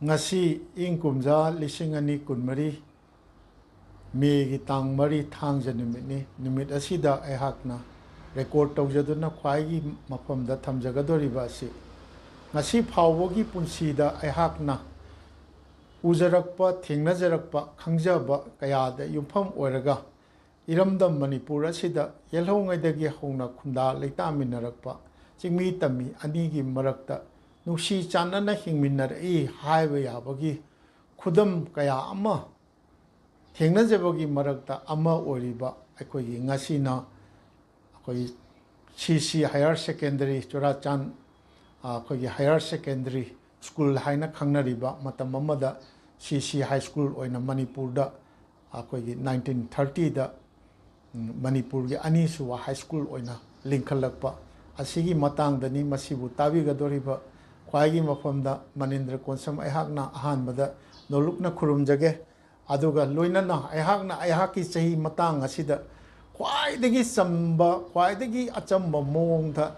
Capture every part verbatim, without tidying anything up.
ꯉꯁꯤ ꯏꯪ ꯀꯨꯝꯖꯥ ꯂꯤꯁꯤꯡ ꯑꯅꯤ ꯀꯨꯟꯃꯔꯤ ꯃꯦꯒꯤ ꯇꯥꯡ ꯃꯔꯤ, ꯊꯥꯡꯖ ꯅꯨꯃꯤꯠꯅꯤ꯫ ꯅꯨꯃꯤꯠ ꯑꯁꯤꯗ ꯑꯩꯍꯥꯛꯅ ꯔꯦꯀꯣꯔꯗ ꯇꯧꯖꯗꯨꯅ ꯈ꯭ꯋꯥꯏꯒꯤ ꯃꯐꯝꯗ ꯊꯝꯖꯒꯗꯧꯔꯤꯕ ꯑꯁꯤ, ꯉꯁꯤ ꯐꯥꯎꯕꯒꯤ ꯄꯨꯟꯁꯤꯗ ꯑꯩꯍꯥꯛꯅ ꯎꯖꯔꯛꯄ, ꯊꯦꯡꯅꯖꯔꯛꯄ, ꯈꯪꯖꯕ ꯀꯌꯥꯗ ꯌꯨꯝꯐꯝ ꯑꯣꯏꯔꯒ, ꯏꯔꯝꯗꯝ ꯃꯅꯤꯄꯨꯔ ꯑꯁꯤꯗ ꯌꯦꯜꯍꯧꯉꯩꯗꯒꯤ ꯍꯧꯅ ꯈꯨꯟꯗꯥ ꯂꯩꯇꯥꯃꯤꯟꯅꯔꯛꯄ ꯆꯤꯡꯃꯤ ꯇꯝꯃꯤ ꯑꯅꯤꯒꯤ ꯃꯔꯛꯇ ꯅꯨꯡꯁꯤ ꯆꯥꯟꯅꯅ ꯍꯤꯡꯃꯤꯟꯅꯔꯛꯏ ꯍꯥꯏꯕ ꯌꯥꯕꯒꯤ ꯈꯨꯗꯝ ꯀꯌꯥ ꯑꯃ ꯊꯦꯡꯅꯖꯕꯒꯤ ꯃꯔꯛꯇ ꯑꯃ ꯑꯣꯏꯔꯤꯕ ꯑꯩꯈꯣꯏꯒꯤ ꯉꯁꯤꯅ ꯑꯩꯈꯣꯏ ꯁꯤ ꯁꯤ ꯍꯥꯌꯔ ꯁꯦꯀꯦꯟꯗꯔꯤ ꯆꯨꯔꯥꯆꯥꯟ, ꯑ, ꯑꯩꯈꯣꯏꯒꯤ ꯍꯥꯌꯔ ꯁꯦꯀꯦꯟꯗꯔꯤ ꯁ꯭ꯀꯨꯜ ꯍꯥꯏꯅ ꯈꯪꯅꯔꯤꯕ, ꯃꯇꯝ ꯑꯃꯗ ꯁꯤ ꯁꯤ ꯍꯥꯏ ꯁ꯭ꯀꯨꯜ ꯑꯣꯏꯅ ꯃꯅꯤꯄꯨꯔꯗ ꯑꯩꯈꯣꯏꯒꯤ ꯅꯥꯏꯟꯇꯤꯟ ꯊꯥꯔꯇꯤꯗ, ꯎꯝ, ꯃꯅꯤꯄꯨꯔꯒꯤ ꯑꯅꯤꯁꯨꯕ ꯍꯥꯏ ꯁ꯭ꯀꯨꯜ ꯑꯣꯏꯅ ꯂꯤꯡꯈꯠꯂꯛꯄ ꯑꯁꯤꯒꯤ ꯃꯇꯥꯡꯗꯅꯤ꯫ ꯃꯁꯤꯕꯨ ꯇꯥꯕꯤꯒꯗꯧꯔꯤꯕ ꯈ꯭ꯋꯥꯏꯒꯤ ꯃꯐꯝꯗ ꯃꯅꯤꯟꯗ꯭ꯔ ꯀꯣꯟꯁꯝ ꯑꯩꯍꯥꯛꯅ ꯑꯍꯥꯟꯕꯗ ꯅꯣꯂꯨꯛꯅ ꯈꯨꯔꯨꯝꯖꯒꯦ꯫ ꯑꯗꯨꯒ ꯂꯣꯏꯅꯅ ꯑꯩꯍꯥꯛꯅ ꯑꯩꯍꯥꯛꯀꯤ ꯆꯍꯤ ꯃꯇꯥꯡ ꯑꯁꯤꯗ ꯈ꯭ꯋꯥꯏꯗꯒꯤ ꯆꯝꯕ, ꯈ꯭ꯋꯥꯏꯗꯒꯤ ꯑꯆꯝꯕ ꯃꯑꯣꯡꯗ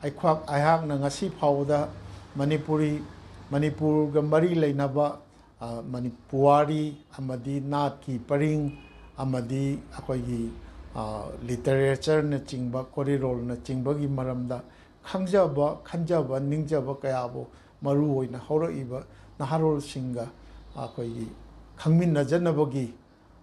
ꯑꯩꯈꯣꯏ, ꯑꯩꯍꯥꯛꯅ ꯉꯁꯤ ꯐꯥꯎꯕꯗ ꯃꯅꯤꯄꯨꯔꯤ, ꯃꯅꯤꯄꯨꯔꯒ ꯃꯔꯤ ꯂꯩꯅꯕ, ꯑ, ꯃꯅꯤ-, ꯄꯨꯋꯥꯔꯤ ꯑꯃꯗꯤ ꯅꯥꯠꯀꯤ ꯄꯔꯤꯡ ꯑꯃꯗꯤ ꯑꯩꯈꯣꯏꯒꯤ, ꯑ, ꯂꯤꯇꯔꯦꯆꯔꯅꯆꯤꯡꯕ, ꯀꯣꯔꯤꯔꯣꯜꯅꯆꯤꯡꯕꯒꯤ ꯃꯔꯝꯗ ꯈꯪꯖꯕ, ꯈꯟꯖꯕ, ꯅꯤꯡꯖꯕ ꯀꯌꯥꯕꯨ ꯃꯔꯨ ꯑꯣꯏꯅ ꯍꯧꯔꯛꯏꯕ ꯅꯍꯥꯔꯣꯜꯁꯤꯡꯒ ꯑꯩꯈꯣꯏꯒꯤ ꯈꯪꯃꯤꯟꯅꯖꯅꯕꯒꯤ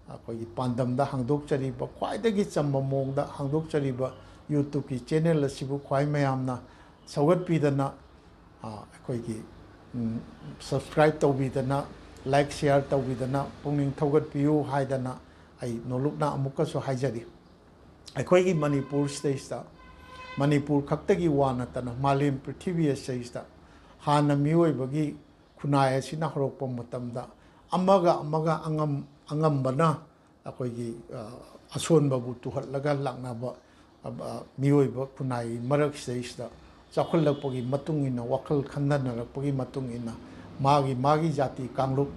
ꯑꯩꯈꯣꯏꯒꯤ ꯄꯥꯟꯗꯝꯗ ꯍꯥꯡꯗꯣꯛꯆꯔꯤꯕ, ꯈ꯭ꯋꯥꯏꯗꯒꯤ ꯆꯝꯕ ꯃꯑꯣꯡꯗ ꯍꯥꯡꯗꯣꯛꯆꯔꯤꯕ YouTube-ꯀꯤ channel ꯑꯁꯤꯕꯨ ꯈ꯭ꯋꯥꯏ ꯃꯌꯥꯝꯅ ꯁꯧꯒꯠꯄꯤꯗꯅ, ꯑ, ꯑꯩꯈꯣꯏꯒꯤ, ꯎꯝ, subscribe ꯇꯧꯕꯤꯗꯅ, like, share ꯇꯧꯕꯤꯗꯅ ꯄꯨꯛꯅꯤꯡ ꯊꯧꯒꯠꯄꯤꯌꯨ ꯍꯥꯏꯗꯅ ꯑꯩ ꯅꯣꯂꯨꯛꯅ ꯑꯃꯨꯛꯀꯁꯨ ꯍꯥꯏꯖꯔꯤ꯫ ꯑꯩꯈꯣꯏꯒꯤ ꯃꯅꯤꯄꯨꯔ ꯁꯤꯗꯩꯁꯤꯗ, ꯃꯅꯤꯄꯨꯔ ꯈꯛꯇꯒꯤ ꯋꯥ ꯅꯠꯇꯅ ꯃꯥꯂꯦꯝ ꯄ꯭ꯔꯤꯊꯤꯕꯤ ꯑꯁꯤꯗꯩꯁꯤꯗ ꯍꯥꯟꯅ ꯃꯤꯑꯣꯏꯕꯒꯤ ꯈꯨꯟꯅꯥꯏ ꯑꯁꯤꯅ ꯍꯧꯔꯛꯄ ꯃꯇꯝꯗ ꯑꯃꯒ ꯑꯃꯒ ꯑꯉꯝ-, ꯑꯉꯝꯕꯅ ꯑꯩꯈꯣꯏꯒꯤ, ꯑ, ꯑꯁꯣꯟꯕꯕꯨ ꯇꯨꯍꯠꯂꯒ ꯂꯥꯛꯅꯕ, ꯑ, ꯑ, ꯃꯤꯑꯣꯏꯕ ꯈꯨꯟꯅꯥꯏꯒꯤ ꯃꯔꯛꯁꯤꯗꯩꯁꯤꯗ ꯆꯥꯎꯈꯠꯂꯛꯄꯒꯤ ꯃꯇꯨꯡ ꯏꯟꯅ, ꯋꯥꯈꯜ ꯈꯟꯊꯅꯔꯛꯄꯒꯤ ꯃꯇꯨꯡ ꯏꯟꯅ ꯃꯥꯒꯤ ꯃꯥꯒꯤ ꯖꯥꯇꯤ ꯀꯥꯡꯂꯨꯞ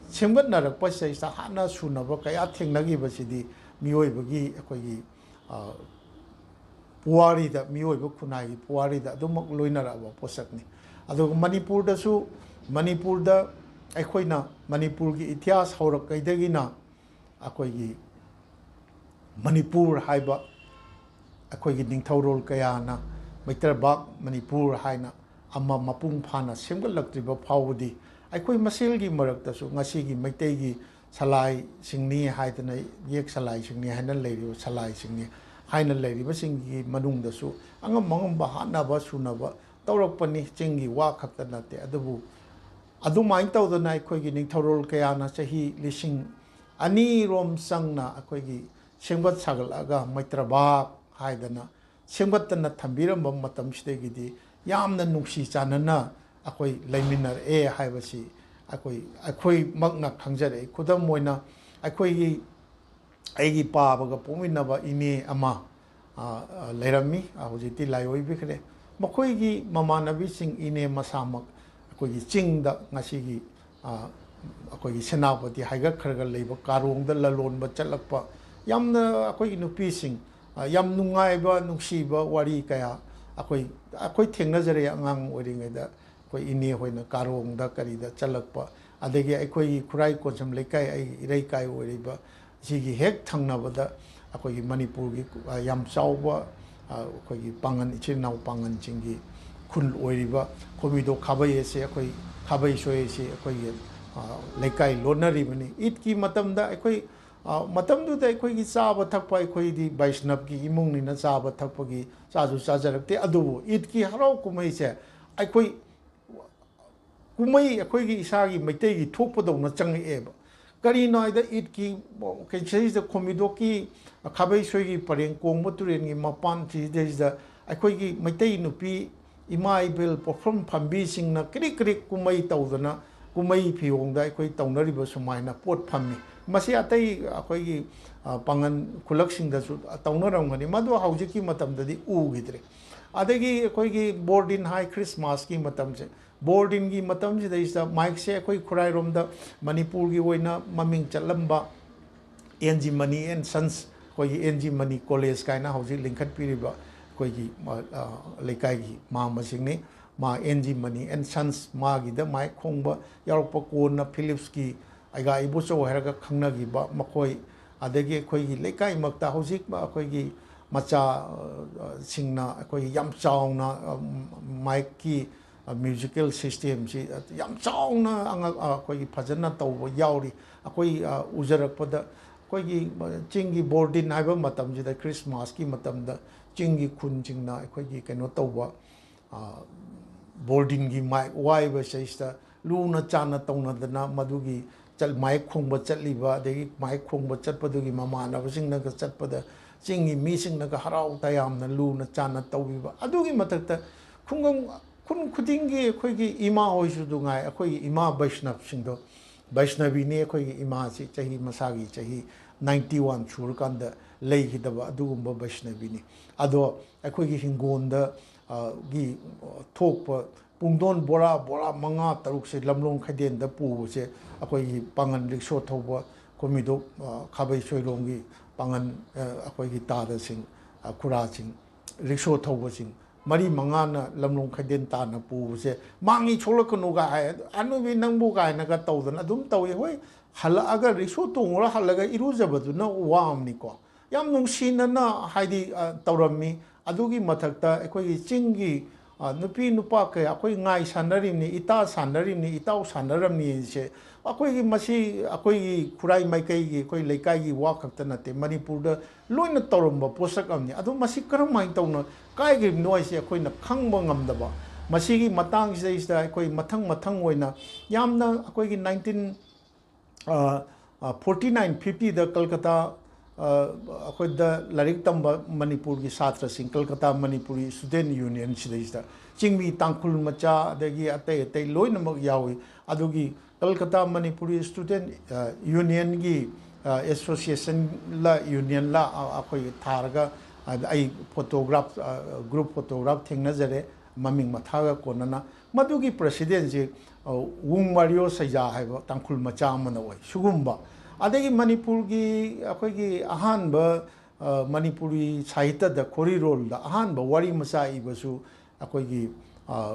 ꯁꯦꯝꯒꯠꯅꯔꯛꯄꯁꯤꯗꯩꯁꯤꯗ ꯍꯥꯟꯅ ꯁꯨꯅꯕ ꯀꯌꯥ ꯊꯦꯡꯅꯈꯤꯕꯁꯤꯗꯤ ꯃꯤꯑꯣꯏꯕꯒꯤ ꯑꯩꯈꯣꯏꯒꯤ, ꯑ, ꯄꯨꯋꯥꯔꯤꯗ, ꯃꯤꯑꯣꯏꯕ ꯈꯨꯟꯅꯥꯏꯒꯤ ꯄꯨꯋꯥꯔꯤꯗ ꯑꯗꯨꯃꯛ ꯂꯣꯏꯅꯔꯛꯑꯕ ꯄꯣꯠꯁꯛꯅꯤ꯫ ꯑꯗꯨꯒ ꯃꯅꯤꯄꯨꯔꯗꯁꯨ ꯃꯅꯤꯄꯨꯔꯗ ꯑꯩꯈꯣꯏꯅ ꯃꯅꯤꯄꯨꯔꯒꯤ ꯏꯇꯤꯍꯥꯁ ꯍꯧꯔꯛꯉꯩꯗꯒꯤꯅ ꯑꯩꯈꯣꯏꯒꯤ ꯃꯅꯤꯄꯨꯔ ꯍꯥꯏꯕ ꯑꯩꯈꯣꯏꯒꯤ ꯅꯤꯡꯊꯧꯔꯣꯜ ꯀꯌꯥꯅ ꯃꯩꯇ꯭ꯔꯕꯥꯛ ꯃꯅꯤꯄꯨꯔ ꯍꯥꯏꯅ ꯑꯃ ꯃꯄꯨꯡ ꯐꯥꯅ ꯁꯦꯝꯒꯠꯂꯛꯇ꯭ꯔꯤꯕ ꯐꯥꯎꯕꯗꯤ ꯑꯩꯈꯣꯏ ꯃꯁꯦꯜꯒꯤ ꯃꯔꯛꯇꯁꯨ ꯉꯁꯤꯒꯤ ꯃꯩꯇꯩꯒꯤ ꯁꯂꯥꯏꯁꯤꯡꯅꯤ ꯍꯥꯏꯗꯅ, ꯌꯦꯛ ꯁꯂꯥꯏꯁꯤꯡꯅꯤ ꯍꯥꯏꯅ ꯂꯩꯔꯤꯕ, ꯁꯂꯥꯏꯁꯤꯡꯅꯤ ꯍꯥꯏꯅ ꯂꯩꯔꯤꯕꯁꯤꯡꯒꯤ ꯃꯅꯨꯡꯗꯁꯨ ꯑꯉꯝ ꯑꯉꯝꯕ ꯍꯥꯠꯅꯕ ꯁꯨꯅꯕ ꯇꯧꯔꯛꯄꯅꯤ꯫ ꯆꯤꯡꯒꯤ ꯋꯥ ꯈꯛꯇ ꯅꯠꯇꯦ꯫ ꯑꯗꯨꯕꯨ ꯑꯗꯨꯃꯥꯏꯅ ꯇꯧꯗꯅ ꯑꯩꯈꯣꯏꯒꯤ ꯅꯤꯡꯊꯧꯔꯣꯜ ꯀꯌꯥꯅ ꯆꯍꯤ ꯂꯤꯁꯤꯡ ꯑꯅꯤꯔꯣꯝ ꯆꯪꯅ ꯑꯩꯈꯣꯏꯒꯤ ꯁꯦꯝꯒꯠ ꯁꯥꯒꯠꯂꯛꯑꯒ ꯃꯩꯇ꯭ꯔꯕꯥꯛ ꯍꯥꯏꯗꯅ ꯁꯦꯝꯒꯠꯇꯅ ꯊꯝꯕꯤꯔꯝꯕ ꯃꯇꯝꯁꯤꯗꯒꯤꯗꯤ ꯌꯥꯝꯅ ꯅꯨꯡꯁꯤ ꯆꯥꯟꯅꯅ ꯑꯩꯈꯣꯏ ꯂꯩꯃꯤꯟꯅꯔꯛꯑꯦ ꯍꯥꯏꯕꯁꯤ ꯑꯩꯈꯣꯏ, ꯑꯩꯈꯣꯏꯃꯛꯅ ꯈꯪꯖꯔꯛꯏ꯫ ꯈꯨꯗꯝ ꯑꯣꯏꯅ ꯑꯩꯈꯣꯏꯒꯤ, ꯑꯩꯒꯤ ꯄꯥꯕꯒ ꯄꯣꯛꯃꯤꯟꯅꯕ ꯏꯅꯦ ꯑꯃ, ꯑ, ꯑ, ꯂꯩꯔꯝꯃꯤ꯫ ꯑ, ꯍꯧꯖꯤꯛꯇꯤ ꯂꯥꯏꯑꯣꯏꯕꯤꯈ꯭ꯔꯦ꯫ ꯃꯈꯣꯏꯒꯤ ꯃꯃꯥꯟꯅꯕꯤꯁꯤꯡ, ꯏꯅꯦ ꯃꯁꯥꯃꯛ ꯑꯩꯈꯣꯏꯒꯤ ꯆꯤꯡꯗ ꯉꯁꯤꯒꯤ, ꯑ, ꯑꯩꯈꯣꯏꯒꯤ ꯁꯦꯅꯥꯄꯇꯤ ꯍꯥꯏꯒꯠꯈ꯭ꯔꯒ ꯂꯩꯕ ꯀꯥꯔꯣꯡꯗ ꯂꯂꯣꯟꯕ ꯆꯠꯂꯛꯄ, ꯌꯥꯝꯅ ꯑꯩꯈꯣꯏꯒꯤ ꯅꯨꯄꯤꯁꯤꯡ, ꯑ, ꯌꯥꯝ ꯅꯨꯡꯉꯥꯏꯕ, ꯅꯨꯡꯁꯤꯕ ꯋꯥꯔꯤ ꯀꯌꯥ ꯑꯩꯈꯣꯏ, ꯑꯩꯈꯣꯏ ꯊꯦꯡꯅꯖꯔꯛꯑꯦ ꯑꯉꯥꯡ ꯑꯣꯏꯔꯤꯉꯩꯗ꯫ ꯑꯩꯈꯣꯏ ꯏꯅꯦ ꯍꯣꯏꯅ ꯀꯥꯔꯣꯡꯗ ꯀꯔꯤꯗ ꯆꯠꯂꯛꯄ, ꯑꯗꯒꯤ ꯑꯩꯈꯣꯏꯒꯤ ꯈꯨꯔꯥꯏ ꯀꯣꯟꯁꯝ ꯂꯩꯀꯥꯏ, ꯑꯩꯒꯤ ꯏꯔꯩꯀꯥꯏ ꯑꯣꯏꯔꯤꯕ ꯁꯤꯒꯤ ꯍꯦꯛ ꯊꯪꯅꯕꯗ ꯑꯩꯈꯣꯏꯒꯤ ꯃꯅꯤꯄꯨꯔꯒꯤ, ꯑ, ꯌꯥꯝ ꯆꯥꯎꯕ, ꯑ, ꯑꯩꯈꯣꯏꯒꯤ ꯄꯥꯉꯟ, ꯏꯆꯤꯜ ꯏꯅꯥꯎ ꯄꯥꯉꯟꯁꯤꯡꯒꯤ ꯈꯨꯜ ꯑꯣꯏꯔꯤꯕ ꯈꯣꯃꯤꯗꯣ ꯈꯥꯕꯩ ꯑꯁꯤ ꯑꯩꯈꯣꯏ ꯈꯥꯕꯩ ꯁꯣꯏ ꯑꯁꯤ ꯑꯩꯈꯣꯏꯒꯤ, ꯑ, ꯂꯩꯀꯥꯏ ꯂꯣꯟꯅꯔꯤꯕꯅꯤ꯫ ꯏꯗꯀꯤ ꯃꯇꯝꯗ ꯑꯩꯈꯣꯏ, ꯑ, ꯃꯇꯝꯗꯨꯗ ꯑꯩꯈꯣꯏꯒꯤ ꯆꯥꯕ ꯊꯛꯄ, ꯑꯩꯈꯣꯏꯗꯤ ꯕꯩꯁꯅꯞꯀꯤ ꯏꯃꯨꯡꯅꯤꯅ ꯆꯥꯕ ꯊꯛꯄꯒꯤ ꯆꯥꯁꯨ ꯆꯥꯖꯔꯛꯇꯦ꯫ ꯑꯗꯨꯕꯨ ꯏꯗꯀꯤ ꯍꯔꯥꯎ ꯀꯨꯝꯍꯩꯁꯦ ꯑꯩꯈꯣꯏ ꯀꯨꯝꯍꯩ ꯑꯩꯈꯣꯏꯒꯤ ꯏꯁꯥꯒꯤ ꯃꯩꯇꯩꯒꯤ ꯊꯣꯛꯄꯗꯧꯅ ꯆꯪꯉꯛꯑꯦꯕ꯫ ꯀꯔꯤꯅꯣ ꯍꯥꯏꯗ ꯏꯗꯀꯤ ꯀꯩꯁꯤꯗ ꯈꯣꯃꯤꯗꯣꯛꯀꯤ ꯈꯥꯕꯩ ꯁꯣꯏꯒꯤ ꯄꯔꯦꯡ ꯀꯣꯡꯕ ꯇꯨꯔꯦꯟꯒꯤ ꯃꯄꯥꯟ ꯁꯤꯗꯩꯁꯤꯗ ꯑꯩꯈꯣꯏꯒꯤ ꯃꯩꯇꯩ ꯅꯨꯄꯤ ꯏꯃꯥ ꯏꯕꯦꯜ ꯄꯣꯠꯐꯝ ꯐꯝꯕꯤꯁꯤꯡꯅ ꯀ꯭ꯔꯤꯛ ꯀ꯭ꯔꯤꯛ ꯀꯨꯝꯍꯩ ꯇꯧꯗꯅ ꯀꯨꯝꯍꯩ ꯐꯤꯌꯣꯡꯗ ꯑꯩꯈꯣꯏ ꯇꯧꯅꯔꯤꯕ ꯁꯨꯃꯥꯏꯅ ꯄꯣꯠ ꯐꯝꯃꯤ꯫ ꯃꯁꯤ ꯑꯇꯩ ꯑꯩꯈꯣꯏꯒꯤ, ꯑ, ꯄꯥꯉꯟ ꯈꯨꯂꯛꯁꯤꯡꯗꯁꯨ ꯇꯧꯅꯔꯝꯒꯅꯤ, ꯃꯗꯨ ꯍꯧꯖꯤꯛꯀꯤ ꯃꯇꯝꯗꯗꯤ ꯎꯈꯤꯗ꯭ꯔꯦ꯫ ꯑꯗꯒꯤ ꯑꯩꯈꯣꯏꯒꯤ ꯕꯣꯔꯗꯤꯟ ꯍꯥꯏ ꯈ꯭ꯔꯤꯁꯃꯥꯁꯀꯤ ꯃꯇꯝꯁꯦ, ꯕꯣꯔꯗꯤꯟꯒꯤ ꯃꯇꯝꯁꯤꯗꯩꯁꯤꯗ ꯃꯥꯏꯛꯁꯦ ꯑꯩꯈꯣꯏ ꯈꯨꯔꯥꯏꯔꯣꯝꯗ ꯃꯅꯤꯄꯨꯔꯒꯤ ꯑꯣꯏꯅ ꯃꯃꯤꯡ ꯆꯠꯂꯝꯕ N G Mani and sons, ꯑꯩꯈꯣꯏꯒꯤ ꯑꯦꯟ ꯖꯤ ꯃꯅꯤ ꯀꯣꯂꯦꯖ ꯀꯥꯏꯅ ꯍꯧꯖꯤꯛ ꯂꯤꯡꯈꯠꯄꯤꯔꯤꯕ ꯑꯩꯈꯣꯏꯒꯤ, ꯑ, ꯑ, ꯂꯩꯀꯥꯏꯒꯤ ꯃꯥꯝꯃꯁꯤꯡꯅꯤ꯫ ꯃꯥ N G Mani and sons, ꯃꯥꯒꯤꯗ ꯃꯥꯏꯛ ꯈꯣꯡꯕ ꯌꯥꯎꯔꯛꯄ, ꯀꯣꯟꯅ ꯐꯤꯂꯤꯞꯁꯀꯤ ꯑꯩꯒꯥ ꯏꯕꯣꯆꯧ ꯍꯥꯏꯔꯒ ꯈꯪꯅꯈꯤꯕ ꯃꯈꯣꯏ, ꯑꯗꯒꯤ ꯑꯩꯈꯣꯏꯒꯤ ꯂꯩꯀꯥꯏꯃꯛꯇ ꯍꯧꯖꯤꯛ ꯑꯩꯈꯣꯏꯒꯤ ꯃꯆꯥ, ꯑ, ꯁꯤꯡꯅ ꯑꯩꯈꯣꯏꯒꯤ ꯌꯥꯝ ꯆꯥꯎꯅ, ꯑ, ꯃꯥꯏꯛꯀꯤ, ꯑ, ꯃ꯭ꯌꯨꯖꯤꯀꯦꯜ ꯁꯤꯁꯇꯦꯝꯁꯤ ꯌꯥꯝ ꯆꯥꯎꯅ ꯑꯉꯛ-, ꯑ, ꯑꯩꯈꯣꯏꯒꯤ ꯐꯖꯅ ꯇꯧꯕ ꯌꯥꯎꯔꯤ꯫ ꯑꯩꯈꯣꯏ, ꯑ, ꯎꯖꯔꯛꯄꯗ ꯑꯩꯈꯣꯏꯒꯤ, ꯑ, ꯆꯤꯡꯒꯤ ꯕꯣꯔꯗꯤꯟ ꯍꯥꯏꯕ ꯃꯇꯝꯁꯤꯗ, ꯈ꯭ꯔꯤꯁꯃꯥꯁꯀꯤ ꯃꯇꯝꯗ ꯆꯤꯡꯒꯤ ꯈꯨꯟꯁꯤꯡꯅ ꯑꯩꯈꯣꯏꯒꯤ ꯀꯩꯅꯣ ꯇꯧꯕ, ꯑ, ꯕꯣꯔꯗꯤꯟꯒꯤ ꯃꯥꯏꯛ ꯋꯥꯏꯕ ꯁꯤꯗꯩꯁꯤꯗ ꯂꯨꯅ ꯆꯥꯟꯅ ꯇꯧꯅꯗꯅ ꯃꯗꯨꯒꯤ ꯆꯠ-, ꯃꯥꯏꯛ ꯈꯣꯡꯕ ꯆꯠꯂꯤꯕ, ꯑꯗꯒꯤ ꯃꯥꯏꯛ ꯈꯣꯡꯕ ꯆꯠꯄꯗꯨꯒꯤ ꯃꯃꯥꯟꯅꯕꯁꯤꯡꯅꯒ ꯆꯠꯄꯗ ꯆꯤꯡꯒꯤ ꯃꯤꯁꯤꯡꯅꯒ ꯍꯔꯥꯎ ꯇꯌꯥꯝꯅ ꯂꯨꯅ ꯆꯥꯟꯅ ꯇꯧꯕꯤꯕ꯫ ꯑꯗꯨꯒꯤ ꯃꯊꯛꯇ ꯈꯨꯡꯒꯪ, ꯈꯨꯟ ꯈꯨꯗꯤꯡꯒꯤ ꯑꯩꯈꯣꯏꯒꯤ ꯏꯃꯥ ꯍꯣꯏꯁꯨ ꯑꯗꯨ ꯉꯥꯏ, ꯑꯩꯈꯣꯏꯒꯤ ꯏꯃꯥ ꯕꯩꯁꯅꯕꯁꯤꯡꯗꯣ, ꯕꯩꯁꯅꯕꯤꯅꯤ ꯑꯩꯈꯣꯏꯒꯤ ꯏꯃꯥꯁꯤ, ꯆꯍꯤ, ꯃꯁꯥꯒꯤ ꯆꯍꯤ ꯅꯥꯏꯟꯇꯤ ꯋꯥꯟ ꯁꯨꯔꯀꯥꯟꯗ ꯂꯩꯈꯤꯗꯕ ꯑꯗꯨꯒꯨꯝꯕ ꯕꯩꯁꯅꯕꯤꯅꯤ꯫ ꯑꯗꯣ ꯑꯩꯈꯣꯏꯒꯤ ꯍꯤꯡꯒꯣꯟꯗ, ꯑ, ꯒꯤ, ꯑ, ꯊꯣꯛꯄ ꯄꯨꯡꯗꯣꯟ ꯕꯣꯔꯥ, ꯕꯣꯔꯥ ꯃꯉꯥ ꯇꯔꯨꯛꯁꯦ ꯂꯝꯂꯣꯡ ꯈꯩꯗꯦꯟꯗ ꯄꯨꯕꯁꯦ ꯑꯩꯈꯣꯏꯒꯤ ꯄꯥꯡꯒꯟ ꯔꯤꯛꯁꯣ ꯊꯧꯕ ꯀꯣꯃꯤꯗꯣꯛ, ꯑ, ꯈꯥꯕꯩ ꯁꯣꯏꯔꯣꯝꯒꯤ ꯄꯥꯡꯒꯟ, ꯑ, ꯑꯩꯈꯣꯏꯒꯤ ꯇꯥꯗꯁꯤꯡ, ꯑ, ꯈꯨꯔꯥꯁꯤꯡ, ꯔꯤꯛꯁꯣ ꯊꯧꯕꯁꯤꯡ ꯃꯔꯤ ꯃꯉꯥꯅ ꯂꯝꯂꯣꯡ ꯈꯩꯗꯦꯟ ꯇꯥꯟꯅ ꯄꯨꯕꯁꯦ, "ꯃꯥꯡꯉꯤ ꯁꯣꯛꯂꯛꯀꯅꯨꯒ" ꯍꯥꯏ, "ꯍꯅꯨꯕꯤ ꯅꯪꯕꯨ" ꯀꯥꯏꯅꯒ ꯇꯧꯗꯅ ꯑꯗꯨꯝ ꯇꯧꯏ꯫ ꯍꯣꯏ, ꯍꯜꯂꯛꯑꯒ ꯔꯤꯛꯁꯣ ꯇꯣꯡꯉꯨꯔ ꯍꯜꯂꯒ ꯏꯔꯨꯖꯕꯗꯨꯅ ꯋꯥꯕꯅꯤꯀꯣ꯫ ꯌꯥꯝ ꯅꯨꯡꯁꯤꯅꯅ ꯍꯥꯏꯗꯤ, ꯑ, ꯇꯧꯔꯝꯃꯤ꯫ ꯑꯗꯨꯒꯤ ꯃꯊꯛꯇ ꯑꯩꯈꯣꯏꯒꯤ ꯆꯤꯡꯒꯤ, ꯑ, ꯅꯨꯄꯤ ꯅꯨꯄꯥ ꯀꯌꯥ ꯑꯩꯈꯣꯏ ꯉꯥꯏ ꯁꯥꯟꯅꯔꯤꯕꯅꯤ, ꯏꯇꯥ ꯁꯥꯟꯅꯔꯤꯕꯅꯤ, ꯏꯇꯥꯎ ꯁꯥꯟꯅꯔꯝꯅꯤꯁꯦ ꯑꯩꯈꯣꯏꯒꯤ, ꯃꯁꯤ ꯑꯩꯈꯣꯏꯒꯤ ꯈꯨꯔꯥꯏ ꯃꯥꯏꯀꯩꯒꯤ, ꯑꯩꯈꯣꯏ ꯂꯩꯀꯥꯏꯒꯤ ꯋꯥ ꯈꯛꯇ ꯅꯠꯇꯦ, ꯃꯅꯤꯄꯨꯔꯗ ꯂꯣꯏꯅ ꯇꯧꯔꯝꯕ ꯄꯣꯠꯁꯛ ꯑꯃꯅꯤ꯫ ꯑꯗꯣ ꯃꯁꯤ ꯀꯔꯝꯍꯥꯏꯅ ꯇꯧꯅ ꯀꯥꯏꯈ꯭ꯔꯤꯕꯅꯣ ꯍꯥꯏꯁꯦ ꯑꯩꯈꯣꯏꯅ ꯈꯪꯕ ꯉꯝꯗꯕ꯫ ꯃꯁꯤꯒꯤ ꯃꯇꯥꯡꯁꯤꯗꯩꯁꯤꯗ ꯑꯩꯈꯣꯏ ꯃꯊꯪ ꯃꯊꯪ ꯑꯣꯏꯅ ꯌꯥꯝꯅ ꯑꯩꯈꯣꯏꯒꯤ ꯅꯥꯏꯟꯇꯤꯟ, ꯑ, ꯑ, ꯐꯣꯔꯇꯤ ꯅꯥꯏꯟ ꯐꯤꯐꯇꯤꯗ ꯀꯜꯀꯇꯥ, ꯑ, ꯑꯩꯈꯣꯏꯗ ꯂꯥꯏꯔꯤꯛ ꯇꯝꯕ ꯃꯅꯤꯄꯨꯔꯒꯤ ꯁꯥꯇ꯭ꯔꯁꯤꯡ, ꯀꯜꯀꯇꯥ ꯃꯅꯤꯄꯨꯔꯤ ꯁ꯭ꯇꯨꯗꯦꯟ ꯌꯨꯅꯤꯌꯟ ꯁꯤꯗꯩꯁꯤꯗ ꯆꯤꯡꯃꯤ ꯇꯥꯡꯈꯨꯜ ꯃꯆꯥ, ꯑꯗꯒꯤ ꯑꯇꯩ ꯑꯇꯩ ꯂꯣꯏꯅꯃꯛ ꯌꯥꯎꯏ꯫ ꯑꯗꯨꯒꯤ ꯀꯜꯀꯇꯥ ꯃꯅꯤꯄꯨꯔꯤ ꯁ꯭ꯇꯨꯗꯦꯟ, ꯑ, ꯌꯨꯅꯤꯌꯟꯒꯤ, ꯑ, ꯑꯦꯁꯣꯁꯤꯌꯦꯁꯟꯂ ꯌꯨꯅꯤꯌꯟꯂ, ꯑ, ꯑꯩꯈꯣꯏ ꯊꯥꯔꯒ, ꯑ, ꯑꯩ ꯐꯣꯇꯣꯒ꯭ꯔꯥꯐ, ꯑ, ꯒ꯭ꯔꯨꯞ ꯐꯣꯇꯣꯒ꯭ꯔꯥꯐ ꯊꯦꯡꯅꯖꯔꯦ, ꯃꯃꯤꯡ ꯃꯊꯥꯒ ꯀꯣꯟꯅꯅ꯫ ꯃꯗꯨꯒꯤ ꯄ꯭ꯔꯁꯤꯗꯦꯟꯁꯤ, ꯑ, ꯋꯨꯡ ꯃꯥꯔꯤꯑꯣ ꯁꯩꯖꯥ ꯍꯥꯏꯕ ꯇꯥꯡꯈꯨꯜ ꯃꯆꯥ ꯑꯃꯅ ꯑꯣꯏ꯫ ꯁꯤꯒꯨꯝꯕ, ꯑꯗꯒꯤ ꯃꯅꯤꯄꯨꯔꯒꯤ ꯑꯩꯈꯣꯏꯒꯤ ꯑꯍꯥꯟꯕ, ꯑ, ꯃꯅꯤꯄꯨꯔꯤ ꯁꯥꯍꯤꯇ꯭ꯌꯗ ꯈꯣꯔꯤꯔꯣꯜꯗ ꯑꯍꯥꯟꯕ ꯋꯥꯔꯤ ꯃꯆꯥ ꯏꯕꯁꯨ ꯑꯩꯈꯣꯏꯒꯤ,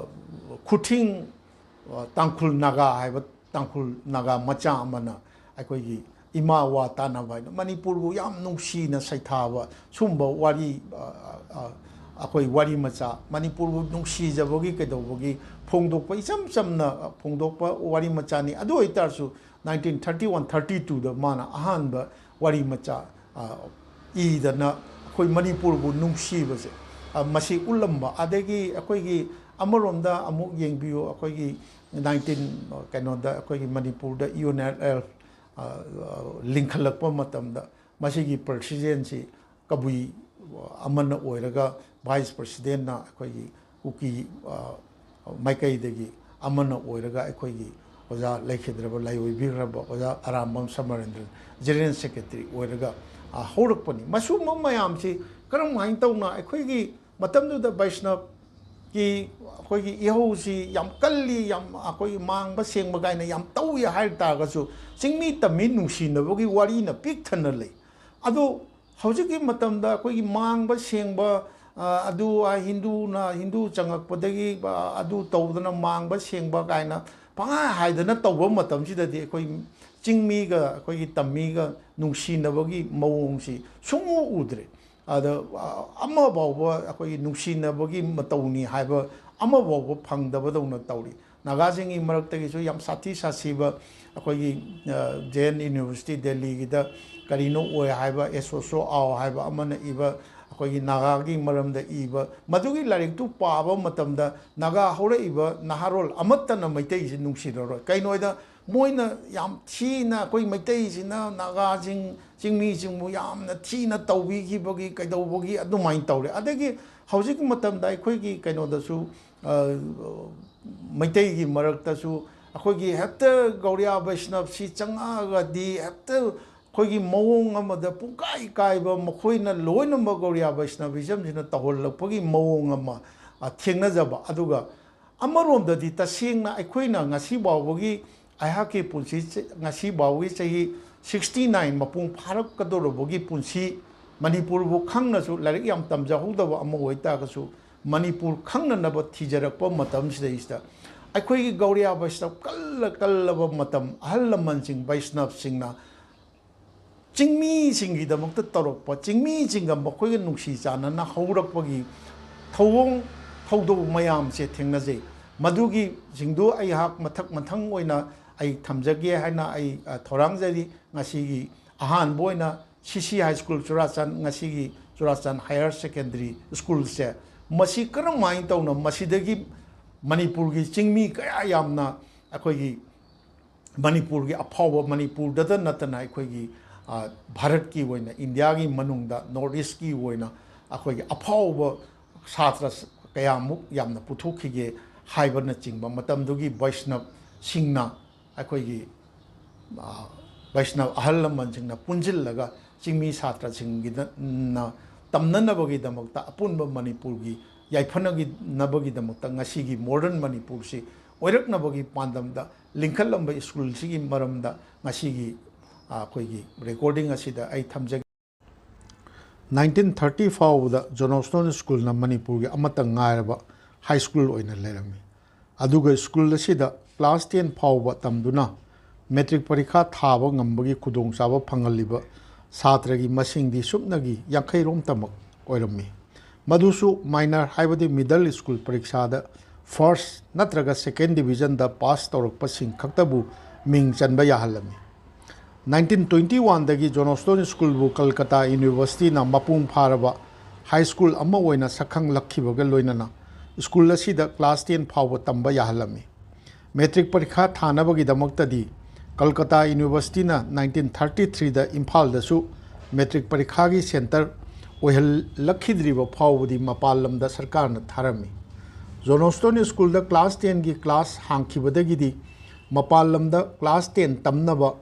ꯈꯨꯊꯤꯡ, ꯇꯥꯡꯈꯨꯜ ꯅꯥꯒꯥ ꯍꯥꯏꯕ, ꯇꯥꯡꯈꯨꯜ ꯅꯥꯒꯥ ꯃꯆꯥ ꯑꯃꯅ ꯑꯩꯈꯣꯏꯒꯤ ꯏꯃꯥ ꯋꯥ ꯇꯥꯅꯕ ꯍꯥꯏꯅ ꯃꯅꯤꯄꯨꯔꯕꯨ ꯌꯥꯝ ꯅꯨꯡꯁꯤꯅ ꯁꯩꯊꯥꯕ ꯁꯨꯝꯕ ꯋꯥꯔꯤ, ꯑꯩꯈꯣꯏ ꯋꯥꯔꯤ ꯃꯆꯥ, ꯃꯅꯤꯄꯨꯔꯕꯨ ꯅꯨꯡꯁꯤꯖꯕꯒꯤ ꯀꯩꯗꯧꯕꯒꯤ ꯐꯣꯡꯗꯣꯛꯄ, ꯏꯆꯝ ꯆꯝꯅ ꯐꯣꯡꯗꯣꯛꯄ ꯋꯥꯔꯤ ꯃꯆꯥꯅꯤ꯫ ꯑꯗꯨ ꯑꯣꯏꯇꯥꯔꯁꯨ nineteen thirty one thirty twoꯗ ꯃꯥꯅ ꯑꯍꯥꯟꯕ ꯋꯥꯔꯤ ꯃꯆꯥ ꯏꯗꯅ ꯑꯩꯈꯣꯏ ꯃꯅꯤꯄꯨꯔꯕꯨ ꯅꯨꯡꯁꯤꯕꯁꯦ ꯃꯁꯤ ꯎꯠꯂꯝꯕ꯫ ꯑꯗꯒꯤ ꯑꯩꯈꯣꯏꯒꯤ ꯑꯃꯔꯣꯝꯗ ꯑꯃꯨꯛ ꯌꯦꯡꯕꯤꯌꯨ, ꯑꯩꯈꯣꯏꯒꯤ nineteen, ꯀꯩꯅꯣꯗ ꯑꯩꯈꯣꯏꯒꯤ ꯃꯅꯤꯄꯨꯔꯗ UNLF ꯂꯤꯡꯈꯠꯂꯛꯄ ꯃꯇꯝꯗ ꯃꯁꯤꯒꯤ ꯄ꯭ꯔꯁꯤꯗꯦꯟꯁꯤ ꯀꯕꯨꯏ ꯑꯃꯅ ꯑꯣꯏꯔꯒ ꯚꯥꯏꯁ ꯄ꯭ꯔꯁꯤꯗꯦꯟꯅ ꯑꯩꯈꯣꯏꯒꯤ ꯀꯨꯀꯤ ꯃꯥꯏꯀꯩꯗꯒꯤ ꯑꯃꯅ ꯑꯣꯏꯔꯒ ꯑꯩꯈꯣꯏꯒꯤ ꯑꯣꯖꯥ ꯂꯩꯈꯤꯗ꯭ꯔꯕ, ꯂꯥꯏꯑꯣꯏꯕꯤꯈ꯭ꯔꯕ ꯑꯣꯖꯥ ꯑꯔꯥꯝꯕꯝ ꯁꯃꯔꯦꯟꯗ꯭ꯔ ꯖꯦꯅꯔꯦꯜ ꯁꯦꯀ꯭ꯔꯦꯇꯔꯤ ꯑꯣꯏꯔꯒ ꯍꯧꯔꯛꯄꯅꯤ꯫ ꯃꯁꯤꯒꯨꯝꯕ ꯃꯌꯥꯝꯁꯤ ꯀꯔꯝꯍꯥꯏꯅ ꯇꯧꯅ ꯑꯩꯈꯣꯏꯒꯤ ꯃꯇꯝꯗꯨꯗ ꯕꯩꯁꯅꯕꯀꯤ ꯑꯩꯈꯣꯏꯒꯤ ꯏꯍꯧꯁꯤ ꯌꯥꯝ ꯀꯜꯂꯤ, ꯌꯥꯝ ꯑꯩꯈꯣꯏꯒꯤ ꯃꯥꯡꯕ ꯁꯦꯡꯕ ꯀꯥꯏꯅ ꯌꯥꯝ ꯇꯧꯏ ꯍꯥꯏ ꯇꯥꯔꯒꯁꯨ ꯆꯤꯡꯃꯤ ꯇꯝꯃꯤ ꯅꯨꯡꯁꯤꯅꯕꯒꯤ ꯋꯥꯔꯤꯅ ꯄꯤꯛ ꯊꯟꯅ ꯂꯩ꯫ ꯑꯗꯣ ꯍꯧꯖꯤꯛꯀꯤ ꯃꯇꯝꯗ ꯑꯩꯈꯣꯏꯒꯤ ꯃꯥꯡꯕ ꯁꯦꯡꯕ, ꯑꯗꯨ ꯍꯤꯟꯗꯨꯅ, ꯍꯤꯟꯗꯨ ꯆꯪꯉꯛꯄꯗꯒꯤ ꯑꯗꯨ ꯇꯧꯗꯅ ꯃꯥꯡꯕ ꯁꯦꯡꯕ ꯀꯥꯏꯅ ꯄꯪꯍꯥꯏ ꯍꯥꯏꯗꯅ ꯇꯧꯕ ꯃꯇꯝꯁꯤꯗꯗꯤ ꯑꯩꯈꯣꯏ ꯆꯤꯡꯃꯤꯒ ꯑꯩꯈꯣꯏꯒꯤ ꯇꯝꯃꯤꯒ ꯅꯨꯡꯁꯤꯅꯕꯒꯤ ꯃꯑꯣꯡꯁꯤ ꯁꯨꯡꯎ ꯎꯗ꯭ꯔꯦ꯫ ꯑꯗ ꯑꯃ ꯐꯥꯎꯕ ꯑꯩꯈꯣꯏꯒꯤ ꯅꯨꯡꯁꯤꯅꯕꯒꯤ ꯃꯇꯧꯅꯤ ꯍꯥꯏꯕ ꯑꯃ ꯐꯥꯎꯕ ꯐꯪꯗꯕꯗꯧꯅ ꯇꯧꯔꯤ꯫ ꯅꯥꯒꯥꯁꯤꯡꯒꯤ ꯃꯔꯛꯇꯒꯤꯁꯨ ꯌꯥꯝ ꯁꯥꯊꯤ ꯁꯥꯊꯤꯕ ꯑꯩꯈꯣꯏꯒꯤ ꯖꯦ ꯑꯦꯟ ꯌꯨꯅꯤꯚꯔꯁꯤꯇꯤ ꯗꯦꯜꯂꯤꯒꯤꯗ ꯀꯔꯤꯅꯣ ꯑꯣꯏ ꯍꯥꯏꯕ, ꯑꯦꯁꯣꯁꯣ ꯑꯥꯎ ꯍꯥꯏꯕ ꯑꯃꯅ ꯏꯕ ꯑꯩꯈꯣꯏꯒꯤ ꯅꯥꯒꯥꯒꯤ ꯃꯔꯝꯗ ꯏꯕ, ꯃꯗꯨꯒꯤ ꯂꯥꯏꯔꯤꯛꯇꯨ ꯄꯥꯕ ꯃꯇꯝꯗ ꯅꯥꯒꯥ ꯍꯧꯔꯛꯏꯕ ꯅꯍꯥꯔꯣꯜ ꯑꯃꯠꯇꯅ ꯃꯩꯇꯩꯁꯤ ꯅꯨꯡꯁꯤꯔꯔꯣꯏ꯫ ꯀꯩꯅꯣꯗ ꯃꯣꯏꯅ ꯌꯥꯝ ꯊꯤꯅ ꯑꯩꯈꯣꯏ ꯃꯩꯇꯩꯁꯤꯅ ꯅꯥꯒꯥꯁꯤꯡ, ꯆꯤꯡꯃꯤꯁꯤꯡꯕꯨ ꯌꯥꯝꯅ ꯊꯤꯅ ꯇꯧꯕꯤꯈꯤꯕꯒꯤ ꯀꯩꯗꯧꯕꯒꯤ ꯑꯗꯨꯃꯥꯏꯅ ꯇꯧꯔꯦ꯫ ꯑꯗꯒꯤ ꯍꯧꯖꯤꯛꯀꯤ ꯃꯇꯝꯗ ꯑꯩꯈꯣꯏꯒꯤ ꯀꯩꯅꯣꯗꯁꯨ ꯃꯩꯇꯩꯒꯤ ꯃꯔꯛꯇꯁꯨ ꯑꯩꯈꯣꯏꯒꯤ ꯍꯦꯛꯇ ꯒꯧꯔꯤꯌꯥ ꯕꯩꯁꯅꯞꯁꯤ ꯆꯪꯉꯛꯑꯒꯗꯤ ꯍꯦꯛꯇ ꯑꯩꯈꯣꯏꯒꯤ ꯃꯑꯣꯡ ꯑꯃꯗ ꯄꯨꯡꯀꯥꯏ ꯀꯥꯏꯕ, ꯃꯈꯣꯏꯅ ꯂꯣꯏꯅꯃꯛ ꯒꯧꯔꯤꯌꯥ ꯕꯩꯁꯅꯕꯤꯖꯝꯁꯤꯅ ꯇꯧꯍꯜꯂꯛꯄꯒꯤ ꯃꯑꯣꯡ ꯑꯃ ꯊꯦꯡꯅꯖꯕ꯫ ꯑꯗꯨꯒ ꯑꯃꯔꯣꯝꯗꯗꯤ ꯇꯁꯦꯡꯅ ꯑꯩꯈꯣꯏꯅ ꯉꯁꯤ ꯐꯥꯎꯕꯒꯤ, ꯑꯩꯍꯥꯛꯀꯤ ꯄꯨꯟꯁꯤ, ꯉꯁꯤ ꯐꯥꯎꯒꯤ ꯆꯍꯤ sixty nine ꯃꯄꯨꯡ ꯐꯥꯔꯛꯀꯗꯧꯔꯕꯒꯤ ꯄꯨꯟꯁꯤ, ꯃꯅꯤꯄꯨꯔꯕꯨ ꯈꯪꯅꯁꯨ ꯂꯥꯏꯔꯤꯛ ꯌꯥꯝ ꯇꯝꯖꯍꯧꯗꯕ ꯑꯃ ꯑꯣꯏꯇꯥꯔꯒꯁꯨ ꯃꯅꯤꯄꯨꯔ ꯈꯪꯅꯅꯕ ꯊꯤꯖꯔꯛꯄ ꯃꯇꯝꯁꯤꯗꯩꯁꯤꯗ, ꯑꯩꯈꯣꯏꯒꯤ ꯒꯧꯔꯤꯌꯥ ꯕꯩꯁꯅꯕ ꯀꯜꯂ ꯀꯜꯂꯕ ꯃꯇꯝ, ꯑꯍꯜ ꯂꯃꯟꯁꯤꯡ ꯕꯩꯁꯅꯕꯁꯤꯡꯅ ꯆꯤꯡꯃꯤꯁꯤꯡꯒꯤꯗꯃꯛꯇ ꯇꯧꯔꯛꯄ, ꯆꯤꯡꯃꯤꯁꯤꯡꯒ ꯃꯈꯣꯏꯒ ꯅꯨꯡꯁꯤ ꯆꯥꯟꯅꯅ ꯍꯧꯔꯛꯄꯒꯤ ꯊꯧꯑꯣꯡ ꯊꯧꯗꯧ ꯃꯌꯥꯝꯁꯦ ꯊꯦꯡꯅꯖꯩ꯫ ꯃꯗꯨꯒꯤꯁꯤꯡꯗꯨ ꯑꯩꯍꯥꯛ ꯃꯊꯛ ꯃꯊꯪ ꯑꯣꯏꯅ ꯑꯩ ꯊꯝꯖꯒꯦ ꯍꯥꯏꯅ ꯑꯩ, ꯑ, ꯊꯧꯔꯥꯡꯖꯔꯤ꯫ ꯉꯁꯤꯒꯤ ꯑꯍꯥꯟꯕ ꯑꯣꯏꯅ ꯁꯤ ꯁꯤ ꯍꯥꯏ ꯁ꯭ꯀꯨꯜ ꯆꯨꯔꯥꯆꯥꯟ, ꯉꯁꯤꯒꯤ ꯆꯨꯔꯥꯆꯥꯟ ꯍꯥꯌꯔ ꯁꯦꯀꯦꯟꯗꯔꯤ ꯁ꯭ꯀꯨꯜꯁꯦ, ꯃꯁꯤ ꯀꯔꯝꯍꯥꯏꯅ ꯇꯧꯅ ꯃꯁꯤꯗꯒꯤ ꯃꯅꯤꯄꯨꯔꯒꯤ ꯆꯤꯡꯃꯤ ꯀꯌꯥ ꯌꯥꯝꯅ ꯑꯩꯈꯣꯏꯒꯤ ꯃꯅꯤꯄꯨꯔꯒꯤ ꯑꯐꯥꯎꯕ, ꯃꯅꯤꯄꯨꯔꯗꯇ ꯅꯠꯇꯅ ꯑꯩꯈꯣꯏꯒꯤ, ꯑ, ꯚꯥꯔꯠꯀꯤ ꯑꯣꯏꯅ, ꯏꯟꯗꯤꯌꯥꯒꯤ ꯃꯅꯨꯡꯗ, ꯅꯣꯔꯠ ꯏꯁꯀꯤ ꯑꯣꯏꯅ ꯑꯩꯈꯣꯏꯒꯤ ꯑꯐꯥꯎꯕ ꯁꯥꯇ꯭ꯔ ꯀꯌꯥꯃꯨꯛ ꯌꯥꯝꯅ ꯄꯨꯊꯣꯛꯈꯤꯒꯦ ꯍꯥꯏꯕꯅꯆꯤꯡꯕ ꯃꯇꯝꯗꯨꯒꯤ ꯕꯩꯁꯅꯕꯁꯤꯡꯅ, ꯑꯩꯈꯣꯏꯒꯤ, ꯑ, ꯕꯩꯁꯅꯕ ꯑꯍꯜ ꯂꯃꯟꯁꯤꯡꯅ ꯄꯨꯟꯁꯤꯜꯂꯒ ꯆꯤꯡꯃꯤ ꯁꯥꯇ꯭ꯔꯁꯤꯡꯒꯤꯗꯅ ꯇꯝꯅꯅꯕꯒꯤꯗꯃꯛꯇ ꯑꯄꯨꯟꯕ ꯃꯅꯤꯄꯨꯔꯒꯤ ꯌꯥꯏꯐꯅꯕꯒꯤꯗꯃꯛꯇ ꯉꯁꯤꯒꯤ ꯃꯣꯗꯔꯟ ꯃꯅꯤꯄꯨꯔꯁꯤ ꯑꯣꯏꯔꯛꯅꯕꯒꯤ ꯄꯥꯟꯗꯝꯗ ꯂꯤꯡꯈꯠꯂꯝꯕ ꯁ꯭ꯀꯨꯜꯁꯤꯒꯤ ꯃꯔꯝꯗ ꯉꯁꯤꯒꯤ, ꯑ, ꯑꯩꯈꯣꯏꯒꯤ ꯔꯦꯀꯣꯔꯗꯤꯡ ꯑꯁꯤꯗ ꯑꯩ ꯊꯝꯖꯒꯦ꯫ ꯅꯥꯏꯟꯇꯤꯟ ꯊꯥꯔꯇꯤ ꯐꯥꯎꯕꯗ ꯖꯣꯟ ꯁ꯭ꯇꯣꯟ ꯁ꯭ꯀꯨꯜꯅ ꯃꯅꯤꯄꯨꯔꯒꯤ ꯑꯃꯠꯇ ꯉꯥꯏꯔꯕ ꯍꯥꯏ ꯁ꯭ꯀꯨꯜ ꯑꯣꯏꯅ ꯂꯩꯔꯝꯃꯤ꯫ ꯑꯗꯨꯒ ꯁ꯭ꯀꯨꯜ ꯑꯁꯤꯗ ꯀ꯭ꯂꯥꯁ ꯇꯦꯟ ꯐꯥꯎꯕ ꯇꯝꯗꯨꯅ ꯃꯦꯇ꯭ꯔꯤꯛ ꯄꯔꯤꯈꯥ ꯊꯥꯕ ꯉꯝꯕꯒꯤ ꯈꯨꯗꯣꯡꯆꯥꯕ ꯐꯪꯍꯜꯂꯤꯕ ꯁꯥꯇ꯭ꯔꯒꯤ ꯃꯁꯤꯡꯗꯤ ꯁꯨꯞꯅꯒꯤ ꯌꯥꯡꯈꯩꯔꯣꯝꯇꯃꯛ ꯑꯣꯏꯔꯝꯃꯤ꯫ ꯃꯗꯨꯁꯨ ꯃꯥꯏꯅꯔ, ꯍꯥꯏꯕꯗꯤ ꯃꯤꯗꯜ ꯁ꯭ꯀꯨꯜ ꯄꯔꯤꯈꯥꯗ ꯐꯥꯔꯁ ꯅꯠꯇ꯭ꯔꯒ ꯁꯦꯀꯦꯟ ꯗꯤꯕꯤꯖꯟꯗ ꯄꯥꯁ ꯇꯧꯔꯛꯄꯁꯤꯡ ꯈꯛꯇꯕꯨ ꯃꯤꯡ ꯆꯟꯕ ꯌꯥꯍꯜꯂꯝꯃꯤ꯫ ꯅꯥꯏꯟꯇꯤꯟ ꯇ꯭ꯋꯦꯟꯇꯤ ꯋꯥꯟꯗꯒꯤ ꯖꯣꯟ ꯁ꯭ꯇꯣꯟ ꯁ꯭ꯀꯨꯜꯕꯨ ꯀꯜꯀꯇꯥ ꯌꯨꯅꯤꯚꯔꯁꯤꯇꯤꯅ ꯃꯄꯨꯡ ꯐꯥꯔꯕ ꯍꯥꯏ ꯁ꯭ꯀꯨꯜ ꯑꯃ ꯑꯣꯏꯅ ꯁꯛꯈꯪꯂꯛꯈꯤꯕꯒ ꯂꯣꯏꯅꯅ ꯁ꯭ꯀꯨꯜ ꯑꯁꯤꯗ ꯀ꯭ꯂꯥꯁ ꯇꯦꯟ ꯐꯥꯎꯕ ꯇꯝꯕ ꯌꯥꯍꯜꯂꯝꯃꯤ꯫ ꯃꯦꯇ꯭ꯔꯤꯛ ꯄꯔꯤꯈꯥ ꯊꯥꯅꯕꯒꯤꯗꯃꯛꯇꯗꯤ ꯀꯜꯀꯇꯥ ꯌꯨꯅꯤꯚꯔꯁꯤꯇꯤꯅ ꯅꯥꯏꯟꯇꯤꯟ ꯊꯥꯔꯇꯤ ꯊ꯭ꯔꯤꯗ ꯏꯝꯐꯥꯜꯗꯁꯨ ꯃꯦꯇ꯭ꯔꯤꯛ ꯄꯔꯤꯈꯥꯒꯤ ꯁꯦꯟꯇꯔ ꯑꯣꯏꯍꯜꯂꯛꯈꯤꯗ꯭ꯔꯤꯕ ꯐꯥꯎꯕꯗꯤ ꯃꯄꯥꯟ ꯂꯝꯗ ꯁꯔꯀꯥꯔꯅ ꯊꯥꯔꯝꯃꯤ꯫ ꯖꯣꯟ ꯁ꯭ꯇꯣꯟ ꯁ꯭ꯀꯨꯜꯗ ꯀ꯭ꯂꯥꯁ ꯇꯦꯟꯒꯤ ꯀ꯭ꯂꯥꯁ ꯍꯥꯡꯈꯤꯕꯗꯒꯤꯗꯤ ꯃꯄꯥꯟ ꯂꯝꯗ ꯀ꯭ꯂꯥꯁ ꯇꯦꯟ ꯇꯝꯅꯕ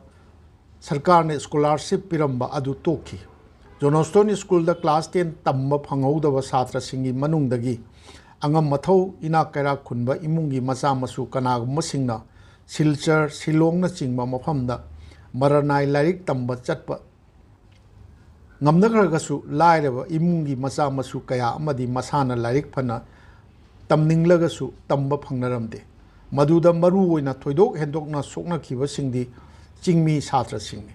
ꯁꯔꯀꯥꯔꯅ ꯁ꯭ꯀꯣꯂꯥꯔꯁꯤꯞ ꯄꯤꯔꯝꯕ ꯑꯗꯨ ꯇꯣꯛꯈꯤ꯫ ꯖꯣꯟ ꯁ꯭ꯇꯣꯟ ꯁ꯭ꯀꯨꯜꯗ ꯀ꯭ꯂꯥꯁ ꯇꯦꯟ ꯇꯝꯕ ꯐꯪꯍꯧꯗꯕ ꯁꯥꯇ꯭ꯔꯁꯤꯡꯒꯤ ꯃꯅꯨꯡꯗꯒꯤ ꯑꯉꯝ ꯑꯊꯧ, ꯏꯅꯥꯛ ꯀꯩꯔꯥꯛ ꯈꯨꯟꯕ ꯏꯃꯨꯡꯒꯤ ꯃꯆꯥ ꯃꯁꯨ ꯀꯅꯥꯒꯨꯝꯕꯁꯤꯡꯅ ꯁꯤꯜꯆꯔ, ꯁꯤꯂꯣꯡꯅꯆꯤꯡꯕ ꯃꯐꯝꯗ ꯃꯔꯅꯥꯏ ꯂꯥꯏꯔꯤꯛ ꯇꯝꯕ ꯆꯠꯄ ꯉꯝꯅꯈ꯭ꯔꯒꯁꯨ ꯂꯥꯏꯔꯕ ꯏꯃꯨꯡꯒꯤ ꯃꯆꯥ ꯃꯁꯨ ꯀꯌꯥ ꯑꯃꯗꯤ ꯃꯁꯥꯅ ꯂꯥꯏꯔꯤꯛ ꯐꯅ ꯇꯝꯅꯤꯡꯂꯒꯁꯨ ꯇꯝꯕ ꯐꯪꯅꯔꯝꯗꯦ꯫ ꯃꯗꯨꯗ ꯃꯔꯨ ꯑꯣꯏꯅ ꯊꯣꯏꯗꯣꯛ ꯍꯦꯟꯗꯣꯛꯅ ꯁꯣꯛꯅꯈꯤꯕꯁꯤꯡꯗꯤ ꯆꯤꯡꯃꯤ ꯁꯥꯇ꯭ꯔꯁꯤꯡꯅꯤ꯫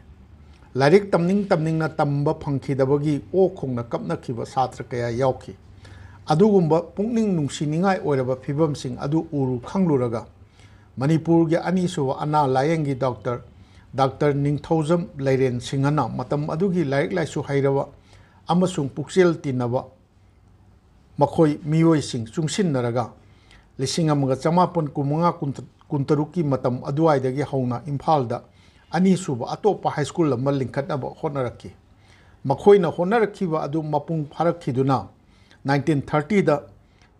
ꯂꯥꯏꯔꯤꯛ ꯇꯝꯅꯤꯡ ꯇꯝꯅꯤꯡꯅ ꯇꯝꯕ ꯐꯪꯈꯤꯗꯕꯒꯤ ꯑꯣ ꯈꯣꯡꯅ ꯀꯞꯅꯈꯤꯕ ꯁꯥꯇ꯭ꯔ ꯀꯌꯥ ꯌꯥꯎꯈꯤ꯫ ꯑꯗꯨꯒꯨꯝꯕ ꯄꯨꯛꯅꯤꯡ ꯅꯨꯡꯁꯤꯅꯤꯡꯉꯥꯏ ꯑꯣꯏꯔꯕ ꯐꯤꯕꯝꯁꯤꯡ ꯑꯗꯨ ꯎꯔꯨ ꯈꯪꯂꯨꯔꯒ, ꯃꯅꯤꯄꯨꯔꯒꯤ ꯑꯅꯤꯁꯨꯕ ꯑꯅꯥ ꯂꯥꯌꯦꯡꯒꯤ ꯗꯣꯛꯇꯔ, ꯗꯥꯛꯇꯔ ꯅꯤꯡꯊꯧꯖꯝ ꯂꯩꯔꯦꯟ ꯁꯤꯡꯍꯅ ꯃꯇꯝ ꯑꯗꯨꯒꯤ ꯂꯥꯏꯔꯤꯛ ꯂꯥꯏꯁꯨ ꯍꯩꯔꯕ ꯑꯃꯁꯨꯡ ꯄꯨꯛꯆꯦꯜ ꯇꯤꯟꯅꯕ ꯃꯈꯣꯏ ꯃꯤꯑꯣꯏꯁꯤꯡ ꯆꯨꯡꯁꯤꯟꯅꯔꯒ, ꯂꯤꯁꯤꯡ ꯑꯃꯒ ꯆꯃꯥꯄꯟ ꯀꯨꯟꯃꯉꯥ ꯀꯨꯟꯇꯔꯨꯛꯀꯤ ꯃꯇꯝ ꯑꯗꯨꯋꯥꯏꯗꯒꯤ ꯍꯧꯅ ꯏꯝꯐꯥꯜꯗ ꯑꯅꯤꯁꯨꯕ ꯑꯇꯣꯞꯄ ꯍꯥꯏ ꯁ꯭ꯀꯨꯜ ꯑꯃ ꯂꯤꯡꯈꯠꯅꯕ ꯍꯣꯠꯅꯔꯛꯈꯤ꯫ ꯃꯈꯣꯏꯅ ꯍꯣꯠꯅꯔꯛꯈꯤꯕ ꯑꯗꯨ ꯃꯄꯨꯡ ꯐꯥꯔꯛꯈꯤꯗꯨꯅ, ꯅꯥꯏꯟꯇꯤꯟ ꯊꯥꯔꯇꯤꯗ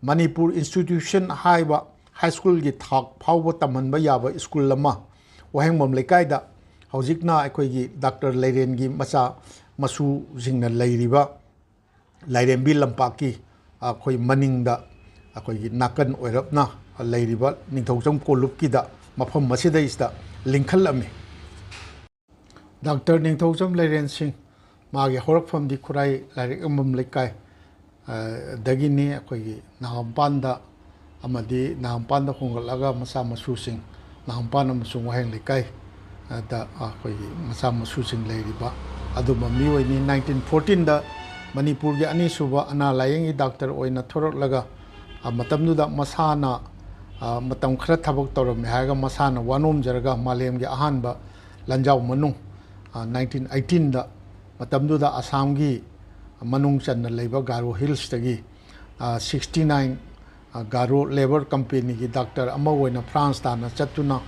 ꯃꯅꯤꯄꯨꯔ ꯏꯟꯁꯇꯤꯇ꯭ꯌꯨꯁꯟ ꯍꯥꯏꯕ ꯍꯥꯏ ꯁ꯭ꯀꯨꯜꯒꯤ ꯊꯥꯛ ꯐꯥꯎꯕ ꯇꯝꯍꯟꯕ ꯌꯥꯕ ꯁ꯭ꯀꯨꯜ ꯑꯃ ꯋꯥꯍꯦꯡꯕꯝ ꯂꯩꯀꯥꯏꯗ, ꯍꯧꯖꯤꯛꯅ ꯑꯩꯈꯣꯏꯒꯤ ꯗꯥꯛꯇꯔ ꯂꯩꯔꯦꯟꯒꯤ ꯃꯆꯥ ꯃꯁꯨꯁꯤꯡꯅ ꯂꯩꯔꯤꯕ ꯂꯥꯏꯔꯦꯝꯕꯤ ꯂꯝꯄꯥꯛꯀꯤ ꯑꯩꯈꯣꯏ ꯃꯅꯤꯡꯗ, ꯑꯩꯈꯣꯏꯒꯤ ꯅꯥꯀꯟ ꯑꯣꯏꯔꯞꯅ ꯂꯩꯔꯤꯕ ꯅꯤꯡꯊꯧꯖꯝ ꯀꯣꯂꯨꯞꯀꯤꯗ, ꯃꯐꯝ ꯑꯁꯤꯗꯩꯁꯤꯗ ꯂꯤꯡꯈꯠꯂꯝꯃꯤ꯫ ꯗꯥꯛꯇꯔ ꯅꯤꯡꯊꯧꯖꯝ ꯂꯩꯔꯦꯟ ꯁꯤꯡ, ꯃꯥꯒꯤ ꯍꯧꯔꯛꯐꯝꯗꯤ ꯈꯨꯔꯥꯏ ꯂꯥꯏꯔꯤꯛ ꯌꯣꯟꯐꯝ ꯂꯩꯀꯥꯏ, ꯑ, ꯗꯒꯤꯅꯤ꯫ ꯑꯩꯈꯣꯏꯒꯤ ꯅꯥꯒꯥꯃꯄꯥꯟꯗ ꯑꯃꯗꯤ ꯅꯥꯒꯥꯃꯄꯥꯟꯗ ꯍꯣꯡꯒꯠꯂꯒ ꯃꯆꯥ ꯃꯁꯨꯁꯤꯡ, ꯅꯥꯒꯥꯃꯄꯥꯟ ꯑꯃꯁꯨꯡ ꯋꯥꯍꯦꯡ ꯂꯩꯀꯥꯏ, ꯑ, ꯗ ꯑꯩꯈꯣꯏꯒꯤ ꯃꯆꯥ ꯃꯁꯨꯁꯤꯡ ꯂꯩꯔꯤꯕ ꯑꯗꯨꯝꯕ ꯃꯤꯑꯣꯏꯅꯤ꯫ ꯅꯥꯏꯟꯇꯤꯟ ꯐꯣꯔꯇꯤꯟꯗ ꯃꯅꯤꯄꯨꯔꯒꯤ ꯑꯅꯤꯁꯨꯕ ꯑꯅꯥ ꯂꯥꯌꯦꯡꯒꯤ ꯗꯥꯛꯇꯔ ꯑꯣꯏꯅ ꯊꯣꯔꯛꯂꯒ, ꯑ, ꯃꯇꯝꯗꯨꯗ ꯃꯁꯥꯅ, ꯑ, ꯃꯇꯝ ꯈꯔ ꯊꯕꯛ ꯇꯧꯔꯝꯃꯦ ꯍꯥꯏꯔꯒ ꯃꯁꯥꯅ ꯋꯥꯅꯣꯝꯖꯔꯒ ꯃꯥꯂꯦꯝꯒꯤ ꯑꯍꯥꯟꯕ ꯂꯥꯟꯖꯥꯎ ꯃꯅꯨꯡ, ꯑ, ꯅꯥꯏꯟꯇꯤꯟ ꯑꯩꯠꯇꯤꯟꯗ, ꯃꯇꯝꯗꯨꯗ ꯑꯁꯥꯝꯒꯤ ꯃꯅꯨꯡ ꯆꯟꯅ ꯂꯩꯕ ꯒꯥꯔꯣ ꯍꯤꯜꯁꯇꯒꯤ, ꯑ, ꯁꯤꯛꯁꯇꯤ ꯅꯥꯏꯟ, ꯑ, ꯒꯥꯔꯣ ꯂꯦꯕꯔ ꯀꯝꯄꯦꯅꯤꯒꯤ ꯗꯥꯛꯇꯔ ꯑꯃ ꯑꯣꯏꯅ ꯐ꯭ꯔꯥꯟꯁ ꯇꯥꯟꯅ ꯆꯠꯇꯨꯅ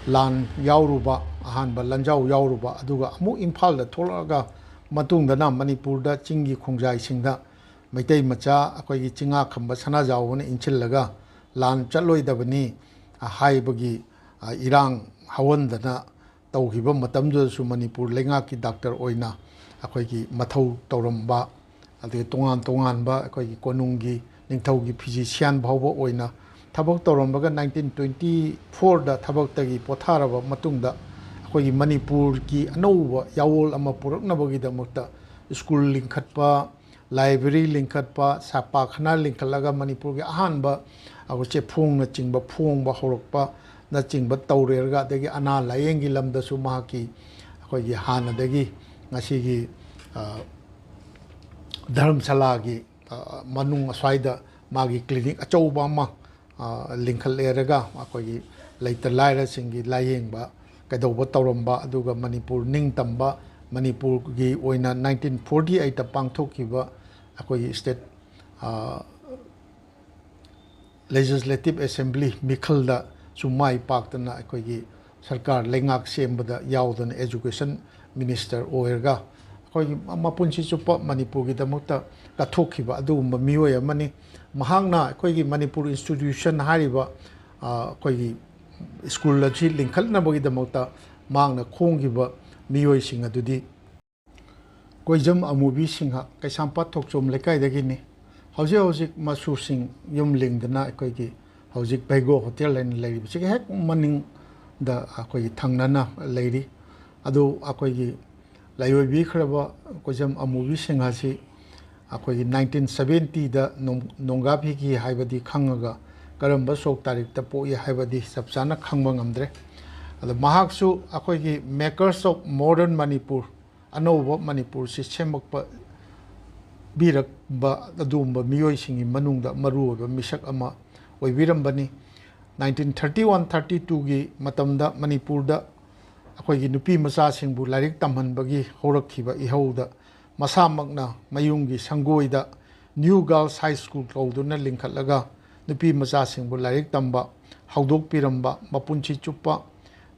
ꯂꯥꯟ ꯌꯥꯎꯔꯨꯕ, ꯑꯍꯥꯟꯕ ꯂꯥꯟꯖꯥꯎ ꯌꯥꯎꯔꯨꯕ, ꯑꯗꯨꯒ ꯑꯃꯨꯛ ꯏꯝꯐꯥꯜꯗ ꯊꯣꯛꯂꯛꯑꯒ ꯃꯇꯨꯡꯗꯅ ꯃꯅꯤꯄꯨꯔꯗ ꯆꯤꯡꯒꯤ ꯈꯣꯡꯖꯥꯏꯁꯤꯡꯗ ꯃꯩꯇꯩ ꯃꯆꯥ ꯑꯩꯈꯣꯏꯒꯤ ꯆꯤꯡꯉꯥꯈꯝꯕ ꯁꯅꯥꯖꯥꯎꯕꯅ ꯏꯟꯁꯤꯜꯂꯒ ꯂꯥꯟ ꯆꯠꯂꯣꯏꯗꯕꯅꯤ ꯍꯥꯏꯕꯒꯤ, ꯑ, ꯏꯔꯥꯡ ꯍꯧꯍꯟꯗꯅ ꯇꯧꯈꯤꯕ ꯃꯇꯝꯗꯨꯗꯁꯨ ꯃꯅꯤꯄꯨꯔ ꯂꯩꯉꯥꯛꯀꯤ ꯗꯥꯛꯇꯔ ꯑꯣꯏꯅ ꯑꯩꯈꯣꯏꯒꯤ ꯃꯊꯧ ꯇꯧꯔꯝꯕ, ꯑꯗꯒꯤ ꯇꯣꯉꯥꯟ ꯇꯣꯉꯥꯟꯕ ꯑꯩꯈꯣꯏꯒꯤ ꯀꯣꯅꯨꯡꯒꯤ ꯅꯤꯡꯊꯧꯒꯤ ꯐꯤꯖꯤꯁꯤꯌꯥꯟ ꯐꯥꯎꯕ ꯑꯣꯏꯅ ꯊꯕꯛ ꯇꯧꯔꯝꯕꯒ, ꯅꯥꯏꯟꯇꯤꯟ ꯇ꯭ꯋꯦꯟꯇꯤ ꯐꯣꯔꯗ ꯊꯕꯛꯇꯒꯤ ꯄꯣꯊꯥꯔꯕ ꯃꯇꯨꯡꯗ ꯑꯩꯈꯣꯏꯒꯤ ꯃꯅꯤꯄꯨꯔꯒꯤ ꯑꯅꯧꯕ ꯌꯥꯑꯣꯜ ꯑꯃ ꯄꯨꯔꯛꯅꯕꯒꯤꯗꯃꯛꯇ ꯁ꯭ꯀꯨꯜ ꯂꯤꯡꯈꯠꯄ, ꯂꯥꯏꯕ꯭ꯔꯦꯔꯤ ꯂꯤꯡꯈꯠꯄ, ꯁꯥꯄꯥꯈꯥꯅꯥ ꯂꯤꯡꯈꯠꯂꯒ ꯃꯅꯤꯄꯨꯔꯒꯤ ꯑꯍꯥꯟꯕ ꯑꯩꯈꯣꯏ ꯆꯦꯐꯣꯡꯅꯆꯤꯡꯕ ꯐꯣꯡꯕ ꯍꯧꯔꯛꯄꯅꯆꯤꯡꯕ ꯇꯧꯔꯦꯔꯒ, ꯑꯗꯒꯤ ꯑꯅꯥ ꯂꯥꯏꯌꯦꯡꯒꯤ ꯂꯝꯗꯁꯨ ꯃꯍꯥꯛꯀꯤ ꯑꯩꯈꯣꯏꯒꯤ ꯍꯥꯟꯅꯗꯒꯤ ꯉꯁꯤꯒꯤ, ꯑ, ꯙꯔꯝꯁꯥꯂꯥꯒꯤ, ꯑ, ꯃꯅꯨꯡ ꯑꯁ꯭ꯋꯥꯏꯗ ꯃꯥꯒꯤ ꯀ꯭ꯂꯤꯅꯤꯛ ꯑꯆꯧꯕ ꯑꯃ, ꯑ, ꯂꯤꯡꯈꯠꯂꯦꯔꯒ ꯑꯩꯈꯣꯏꯒꯤ ꯂꯩꯇ ꯂꯥꯏꯔꯁꯤꯡꯒꯤ ꯂꯥꯏꯌꯦꯡꯕ ꯀꯩꯗꯧꯕ ꯇꯧꯔꯝꯕ, ꯑꯗꯨꯒ ꯃꯅꯤꯄꯨꯔ ꯅꯤꯡꯇꯝꯕ, ꯃꯅꯤꯄꯨꯔꯒꯤ ꯑꯣꯏꯅ nineteen forty eight ꯄꯥꯡꯊꯣꯛꯈꯤꯕ ꯑꯩꯈꯣꯏꯒꯤ state, ꯑ, Legislative Assembly ꯃꯤꯈꯜꯗꯁꯨ ꯃꯥꯏ ꯄꯥꯛꯇꯅ ꯑꯩꯈꯣꯏꯒꯤ ꯁꯔꯀꯥꯔ ꯂꯩꯉꯥꯛ ꯁꯦꯝꯕꯗ ꯌꯥꯎꯗꯅ education minister ꯑꯣꯏꯔꯒ ꯑꯩꯈꯣꯏꯒꯤ ꯃꯄꯨꯟꯁꯤ ꯆꯨꯞꯄ ꯃꯅꯤꯄꯨꯔꯒꯤꯗꯃꯛꯇ ꯀꯠꯊꯣꯛꯈꯤꯕ ꯑꯗꯨꯒꯨꯝꯕ ꯃꯤꯑꯣꯏ ꯑꯃꯅꯤ꯫ ꯃꯍꯥꯛꯅ ꯑꯩꯈꯣꯏꯒꯤ ꯃꯅꯤꯄꯨꯔ institution ꯍꯥꯏꯔꯤꯕ, ꯑ, ꯑꯩꯈꯣꯏꯒꯤ ꯁ꯭ꯀꯨꯜ ꯑꯁꯤ ꯂꯤꯡꯈꯠꯅꯕꯒꯤꯗꯃꯛꯇ ꯃꯍꯥꯛꯅ ꯈꯣꯡꯈꯤꯕ ꯃꯤꯑꯣꯏꯁꯤꯡ ꯑꯗꯨꯗꯤ ꯀꯣꯏꯖꯝ ꯑꯃꯨꯕꯤ ꯁꯤꯡꯍ, ꯀꯩꯁꯥꯝꯄꯥꯠ ꯊꯣꯛꯆꯣꯝ ꯂꯩꯀꯥꯏꯗꯒꯤꯅꯤ꯫ ꯍꯧꯖꯤꯛ ꯍꯧꯖꯤꯛ ꯃꯁꯨꯁꯤꯡ ꯌꯨꯝ ꯂꯤꯡꯗꯅ ꯑꯩꯈꯣꯏꯒꯤ ꯍꯧꯖꯤꯛ ꯚꯩꯒꯣ ꯍꯣꯇꯦꯜ ꯍꯥꯏꯅ ꯂꯩꯔꯤꯕꯁꯤꯒꯤ ꯍꯦꯛ ꯃꯅꯤꯡꯗ ꯑꯩꯈꯣꯏꯒꯤ ꯊꯪꯅꯅ ꯂꯩꯔꯤ꯫ ꯑꯗꯨ ꯑꯩꯈꯣꯏꯒꯤ ꯂꯥꯏꯑꯣꯏꯕꯤꯈ꯭ꯔꯕ ꯀꯣꯏꯖꯝ ꯑꯃꯨꯕꯤ ꯁꯤꯡꯍ ꯑꯁꯤ ꯑꯩꯈꯣꯏꯒꯤ nineteen seventy ꯅꯣꯡ-, ꯅꯣꯡꯒꯥꯞ ꯍꯤꯈꯤ ꯍꯥꯏꯕꯗꯤ ꯈꯪꯉꯒ, ꯀꯔꯝꯕ ꯁꯣꯛ ꯇꯥꯔꯤꯛꯇ ꯄꯣꯛꯏ ꯍꯥꯏꯕꯗꯤ ꯆꯞ ꯆꯥꯅ ꯈꯪꯕ ꯉꯝꯗ꯭ꯔꯦ꯫ ꯑꯗꯣ ꯃꯍꯥꯛꯁꯨ ꯑꯩꯈꯣꯏꯒꯤ makers of modern Manipur, ꯑꯅꯧꯕ ꯃꯅꯤꯄꯨꯔꯁꯤ ꯁꯦꯝꯃꯛꯄ ꯄꯤꯔꯛꯄ ꯑꯗꯨꯒꯨꯝꯕ ꯃꯤꯑꯣꯏꯁꯤꯡꯒꯤ ꯃꯅꯨꯡꯗ ꯃꯔꯨꯑꯣꯏꯕ ꯃꯤꯁꯛ ꯑꯃ ꯑꯣꯏꯕꯤꯔꯝꯕꯅꯤ꯫ Nineteen thirty one thirty twoꯒꯤ ꯃꯇꯝꯗ ꯃꯅꯤꯄꯨꯔꯗ ꯑꯩꯈꯣꯏꯒꯤ ꯅꯨꯄꯤ ꯃꯆꯥꯁꯤꯡꯕꯨ ꯂꯥꯏꯔꯤꯛ ꯇꯝꯍꯟꯕꯒꯤ ꯍꯧꯔꯛꯈꯤꯕ ꯏꯍꯧꯗ ꯃꯁꯥꯃꯛꯅ ꯃꯌꯨꯝꯒꯤ ꯁꯪꯒꯣꯏꯗ New Girls High School ꯀꯧꯗꯨꯅ ꯂꯤꯡꯈꯠꯂꯒ ꯅꯨꯄꯤ ꯃꯆꯥꯁꯤꯡꯕꯨ ꯂꯥꯏꯔꯤꯛ ꯇꯝꯕ ꯍꯧꯗꯣꯛꯄꯤꯔꯝꯕ, ꯃꯄꯨꯟꯁꯤ ꯆꯨꯞꯄ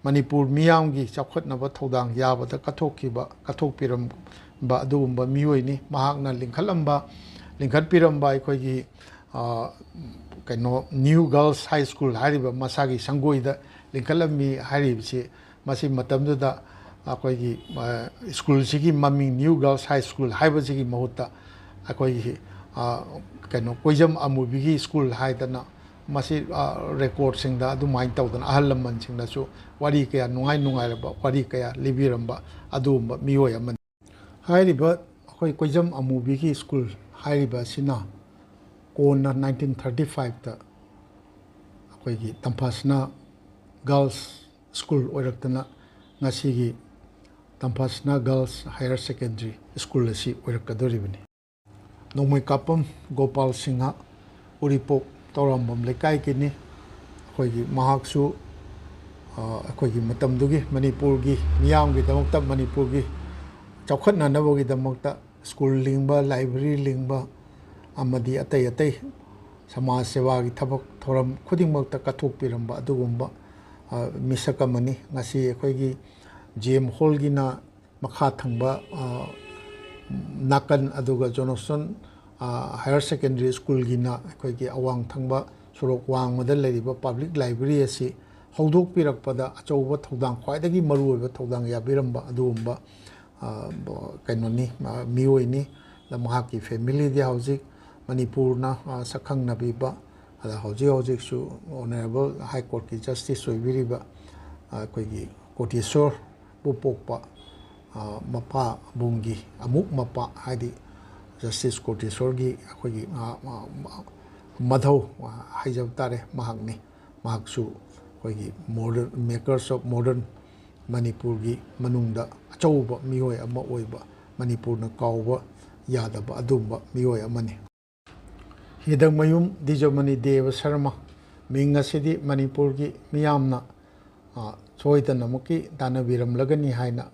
ꯃꯅꯤꯄꯨꯔ ꯃꯤꯌꯥꯝꯒꯤ ꯆꯥꯎꯈꯠꯅꯕ ꯊꯧꯗꯥꯡ ꯌꯥꯕꯗ ꯀꯠꯊꯣꯛꯈꯤꯕ, ꯀꯠꯊꯣꯛꯄꯤꯔꯝꯕ ꯑꯗꯨꯒꯨꯝꯕ ꯃꯤꯑꯣꯏꯅꯤ꯫ ꯃꯍꯥꯛꯅ ꯂꯤꯡꯈꯠꯂꯝꯕ, ꯂꯤꯡꯈꯠꯄꯤꯔꯝꯕ ꯑꯩꯈꯣꯏꯒꯤ, ꯑ, ꯀꯩꯅꯣ, New Girls High School ꯍꯥꯏꯔꯤꯕ ꯃꯁꯥꯒꯤ ꯁꯪꯒꯣꯏꯗ ꯂꯤꯡꯈꯠꯂꯝꯃꯤ ꯍꯥꯏꯔꯤꯕꯁꯤ, ꯃꯁꯤ ꯃꯇꯝꯗꯨꯗ ꯑꯩꯈꯣꯏꯒꯤ, ꯑ, ꯁ꯭ꯀꯨꯜꯁꯤꯒꯤ ꯃꯃꯤꯡ New Girls High School ꯍꯥꯏꯕꯁꯤꯒꯤ ꯃꯍꯨꯠꯇ ꯑꯩꯈꯣꯏꯒꯤ, ꯑ, ꯀꯩꯅꯣ, ꯀꯣꯏꯖꯝ ꯑꯃꯨꯕꯤꯒꯤ ꯁ꯭ꯀꯨꯜ ꯍꯥꯏꯗꯅ ꯃꯁꯤ, ꯑ, ꯔꯦꯀꯣꯔꯠꯁꯤꯡꯗ ꯑꯗꯨꯃꯥꯏꯅ ꯇꯧꯗꯅ ꯑꯍꯜ ꯂꯃꯟꯁꯤꯡꯅꯁꯨ ꯋꯥꯔꯤ ꯀꯌꯥ, ꯅꯨꯡꯉꯥꯏ ꯅꯨꯡꯉꯥꯏꯔꯕ ꯋꯥꯔꯤ ꯀꯌꯥ ꯂꯤꯕꯤꯔꯝꯕ ꯑꯗꯨꯒꯨꯝꯕ ꯃꯤꯑꯣꯏ ꯑꯃꯅꯤ꯫ ꯍꯥꯏꯔꯤꯕ ꯑꯩꯈꯣꯏ ꯀꯣꯏꯖꯝ ꯑꯃꯨꯕꯤꯒꯤ ꯁ꯭ꯀꯨꯜ ꯍꯥꯏꯔꯤꯕ ꯑꯁꯤꯅ ꯀꯣꯟꯅ ꯅꯥꯏꯟꯇꯤꯟ ꯊꯥꯔꯇꯤ ꯐꯥꯏꯚꯇ ꯑꯩꯈꯣꯏꯒꯤ ꯇꯝꯐꯥꯁꯅꯥ ꯒꯔꯜꯁ ꯁ꯭ꯀꯨꯜ ꯑꯣꯏꯔꯛꯇꯅ ꯉꯁꯤꯒꯤ ꯇꯝꯐꯥꯁꯅꯥ ꯒꯔꯜꯁ ꯍꯥꯌꯔ ꯁꯦꯀꯦꯟꯗꯔꯤ ꯁ꯭ꯀꯨꯜ ꯑꯁꯤ ꯑꯣꯏꯔꯛꯀꯗꯧꯔꯤꯕꯅꯤ꯫ ꯅꯣꯡꯃꯩꯀꯥꯄꯝ ꯒꯣꯄꯥꯜ ꯁꯤꯡꯍ, ꯎꯔꯤꯄꯣꯛ ꯇꯧꯔꯥꯝꯕꯝ ꯂꯩꯀꯥꯏꯒꯤꯅꯤ꯫ ꯑꯩꯈꯣꯏꯒꯤ ꯃꯍꯥꯛꯁꯨ, ꯑ, ꯑꯩꯈꯣꯏꯒꯤ ꯃꯇꯝꯗꯨꯒꯤ ꯃꯅꯤꯄꯨꯔꯒꯤ ꯃꯤꯌꯥꯝꯒꯤꯗꯃꯛꯇ, ꯃꯅꯤꯄꯨꯔꯒꯤ ꯆꯥꯎꯈꯠꯅꯅꯕꯒꯤꯗꯃꯛꯇ ꯁ꯭ꯀꯨꯜ ꯂꯤꯡꯕ, ꯂꯥꯏꯕ꯭ꯔꯦꯔꯤ ꯂꯤꯡꯕ ꯑꯃꯗꯤ ꯑꯇꯩ ꯑꯇꯩ ꯁꯃꯥꯖ ꯁꯦꯕꯥꯒꯤ ꯊꯕꯛ ꯊꯧꯔꯝ ꯈꯨꯗꯤꯡꯃꯛꯇ ꯀꯠꯊꯣꯛꯄꯤꯔꯝꯕ ꯑꯗꯨꯒꯨꯝꯕ, ꯑ, ꯃꯤꯁꯛ ꯑꯃꯅꯤ꯫ ꯉꯁꯤ ꯑꯩꯈꯣꯏꯒꯤ ꯖꯤ ꯑꯦꯝ ꯍꯣꯜꯒꯤꯅ ꯃꯈꯥ ꯊꯪꯕ, ꯑ, ꯅꯥꯀꯟ, ꯑꯗꯨꯒ ꯖꯣꯅꯣꯁꯟ, ꯑ, ꯍꯥꯌꯔ ꯁꯦꯀꯦꯟꯗꯔꯤ ꯁ꯭ꯀꯨꯜꯒꯤꯅ ꯑꯩꯈꯣꯏꯒꯤ ꯑꯋꯥꯡ ꯊꯪꯕ ꯁꯣꯔꯣꯛ ꯋꯥꯡꯃꯗ ꯂꯩꯔꯤꯕ ꯄꯕ꯭ꯂꯤꯛ ꯂꯥꯏꯕ꯭ꯔꯦꯔꯤ ꯑꯁꯤ ꯍꯧꯗꯣꯛꯄꯤꯔꯛꯄꯗ ꯑꯆꯧꯕ ꯊꯧꯗꯥꯡ, ꯈ꯭ꯋꯥꯏꯗꯒꯤ ꯃꯔꯨꯑꯣꯏꯕ ꯊꯧꯗꯥꯡ ꯌꯥꯕꯤꯔꯝꯕ ꯑꯗꯨꯒꯨꯝꯕ, ꯑ, ꯀꯩꯅꯣꯅꯤ, ꯑ, ꯃꯤꯑꯣꯏꯅꯤ꯫ ꯑꯗ ꯃꯍꯥꯛꯀꯤ ꯐꯦꯃꯤꯂꯤꯗꯤ ꯍꯧꯖꯤꯛ ꯃꯅꯤꯄꯨꯔꯅ, ꯑ, ꯁꯛꯈꯪꯅꯕꯤꯕ, ꯑꯗ ꯍꯧꯖꯤꯛ ꯍꯧꯖꯤꯛꯁꯨ ꯑꯣꯅꯔꯦꯕꯜ ꯍꯥꯏ ꯀꯣꯔꯠꯀꯤ ꯖꯁꯇꯤꯁ ꯑꯣꯏꯕꯤꯔꯤꯕ, ꯑ, ꯑꯩꯈꯣꯏꯒꯤ ꯀꯣꯇꯦꯁꯣꯔꯕꯨ ꯄꯣꯛꯄ, ꯑ, ꯃꯄꯥꯕꯨꯡꯒꯤ ꯑꯃꯨꯛ ꯃꯄꯥ, ꯍꯥꯏꯗꯤ ꯖꯁꯇꯤꯁ ꯀꯣꯇꯦꯁꯣꯔꯒꯤ ꯑꯩꯈꯣꯏꯒꯤ, ꯑ, ꯑ, ꯃꯙꯧ, ꯑ, ꯍꯥꯏꯖꯕ ꯇꯥꯔꯦ, ꯃꯍꯥꯛꯅꯤ꯫ ꯃꯍꯥꯛꯁꯨ ꯑꯩꯈꯣꯏꯒꯤ modern, makers of modern ꯃꯅꯤꯄꯨꯔꯒꯤ ꯃꯅꯨꯡꯗ ꯑꯆꯧꯕ ꯃꯤꯑꯣꯏ ꯑꯃ ꯑꯣꯏꯕ, ꯃꯅꯤꯄꯨꯔꯅ ꯀꯥꯎꯕ ꯌꯥꯗꯕ ꯑꯗꯨꯒꯨꯝꯕ ꯃꯤꯑꯣꯏ ꯑꯃꯅꯤ꯫ ꯍꯤꯗꯛꯃꯌꯨꯝ ꯗꯤꯖꯃꯅꯤ ꯗꯦꯕ ꯁꯔꯃ ꯃꯤꯡ ꯑꯁꯤꯗꯤ ꯃꯅꯤꯄꯨꯔꯒꯤ ꯃꯤꯌꯥꯝꯅ, ꯑ, ꯁꯣꯏꯗꯅꯃꯛꯀꯤ ꯇꯥꯟꯅꯕꯤꯔꯝꯂꯒꯅꯤ ꯍꯥꯏꯅ,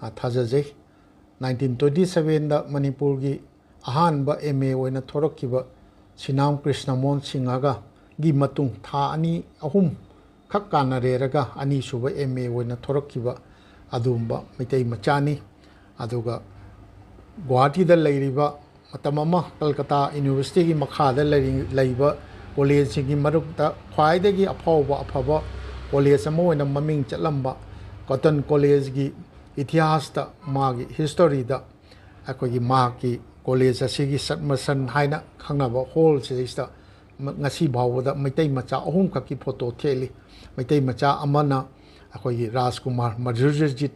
ꯑ, ꯊꯥꯖꯖꯩ꯫ ꯅꯥꯏꯟꯇꯤꯟ ꯇ꯭ꯋꯦꯟꯇꯤ ꯁꯚꯦꯟꯗ ꯃꯅꯤꯄꯨꯔꯒꯤ ꯑꯍꯥꯟꯕ ꯑꯦꯝ ꯑꯦ ꯑꯣꯏꯅ ꯊꯣꯔꯛꯈꯤꯕ ꯁꯤꯅꯥꯝ ꯀ꯭ꯔꯤꯁꯅꯃꯣꯍꯟ ꯁꯤꯡꯍꯒꯤ ꯃꯇꯨꯡ ꯊꯥ ꯑꯅꯤ ꯑꯍꯨꯝ ꯈꯛ ꯀꯥꯟꯅꯔꯦꯔꯒ ꯑꯅꯤꯁꯨꯕ ꯑꯦꯝ ꯑꯦ ꯑꯣꯏꯅ ꯊꯣꯔꯛꯈꯤꯕ ꯑꯗꯨꯒꯨꯝꯕ ꯃꯩꯇꯩ ꯃꯆꯥꯅꯤ꯫ ꯑꯗꯨꯒ ꯒꯨꯋꯥꯍꯥꯇꯤꯗ ꯂꯩꯔꯤꯕ, ꯃꯇꯝ ꯑꯃ ꯀꯜꯀꯇꯥ ꯌꯨꯅꯤꯚꯔꯁꯤꯇꯤꯒꯤ ꯃꯈꯥꯗ ꯂꯩꯔꯤ-, ꯂꯩꯕ ꯀꯣꯂꯦꯖꯁꯤꯡꯒꯤ ꯃꯔꯛꯇ ꯈ꯭ꯋꯥꯏꯗꯒꯤ ꯑꯐꯥꯎꯕ ꯑꯐꯕ ꯀꯣꯂꯦꯖ ꯑꯃ ꯑꯣꯏꯅ ꯃꯃꯤꯡ ꯆꯠꯂꯝꯕ ꯀꯣꯇꯟ ꯀꯣꯂꯦꯖꯒꯤ ꯏꯇꯤꯍꯥꯁꯇ, ꯃꯥꯒꯤ ꯍꯤꯁꯇꯣꯔꯤꯗ ꯑꯩꯈꯣꯏꯒꯤ ꯃꯍꯥꯛꯀꯤ ꯀꯣꯂꯦꯖ ꯑꯁꯤꯒꯤ ꯁꯠꯃꯁꯟ ꯍꯥꯏꯅ ꯈꯪꯅꯕ ꯍꯣꯜꯁꯤꯗꯩꯁꯤꯗ ꯃ-, ꯉꯁꯤ ꯐꯥꯎꯕꯗ ꯃꯩꯇꯩ ꯃꯆꯥ ꯑꯍꯨꯝꯈꯛꯀꯤ ꯐꯣꯇꯣ ꯊꯦꯠꯂꯤ꯫ ꯃꯩꯇꯩ ꯃꯆꯥ ꯑꯃꯅ ꯑꯩꯈꯣꯏꯒꯤ ꯔꯥꯖꯀꯨꯃꯥꯔ ꯃꯙꯨꯔꯖꯤꯠ,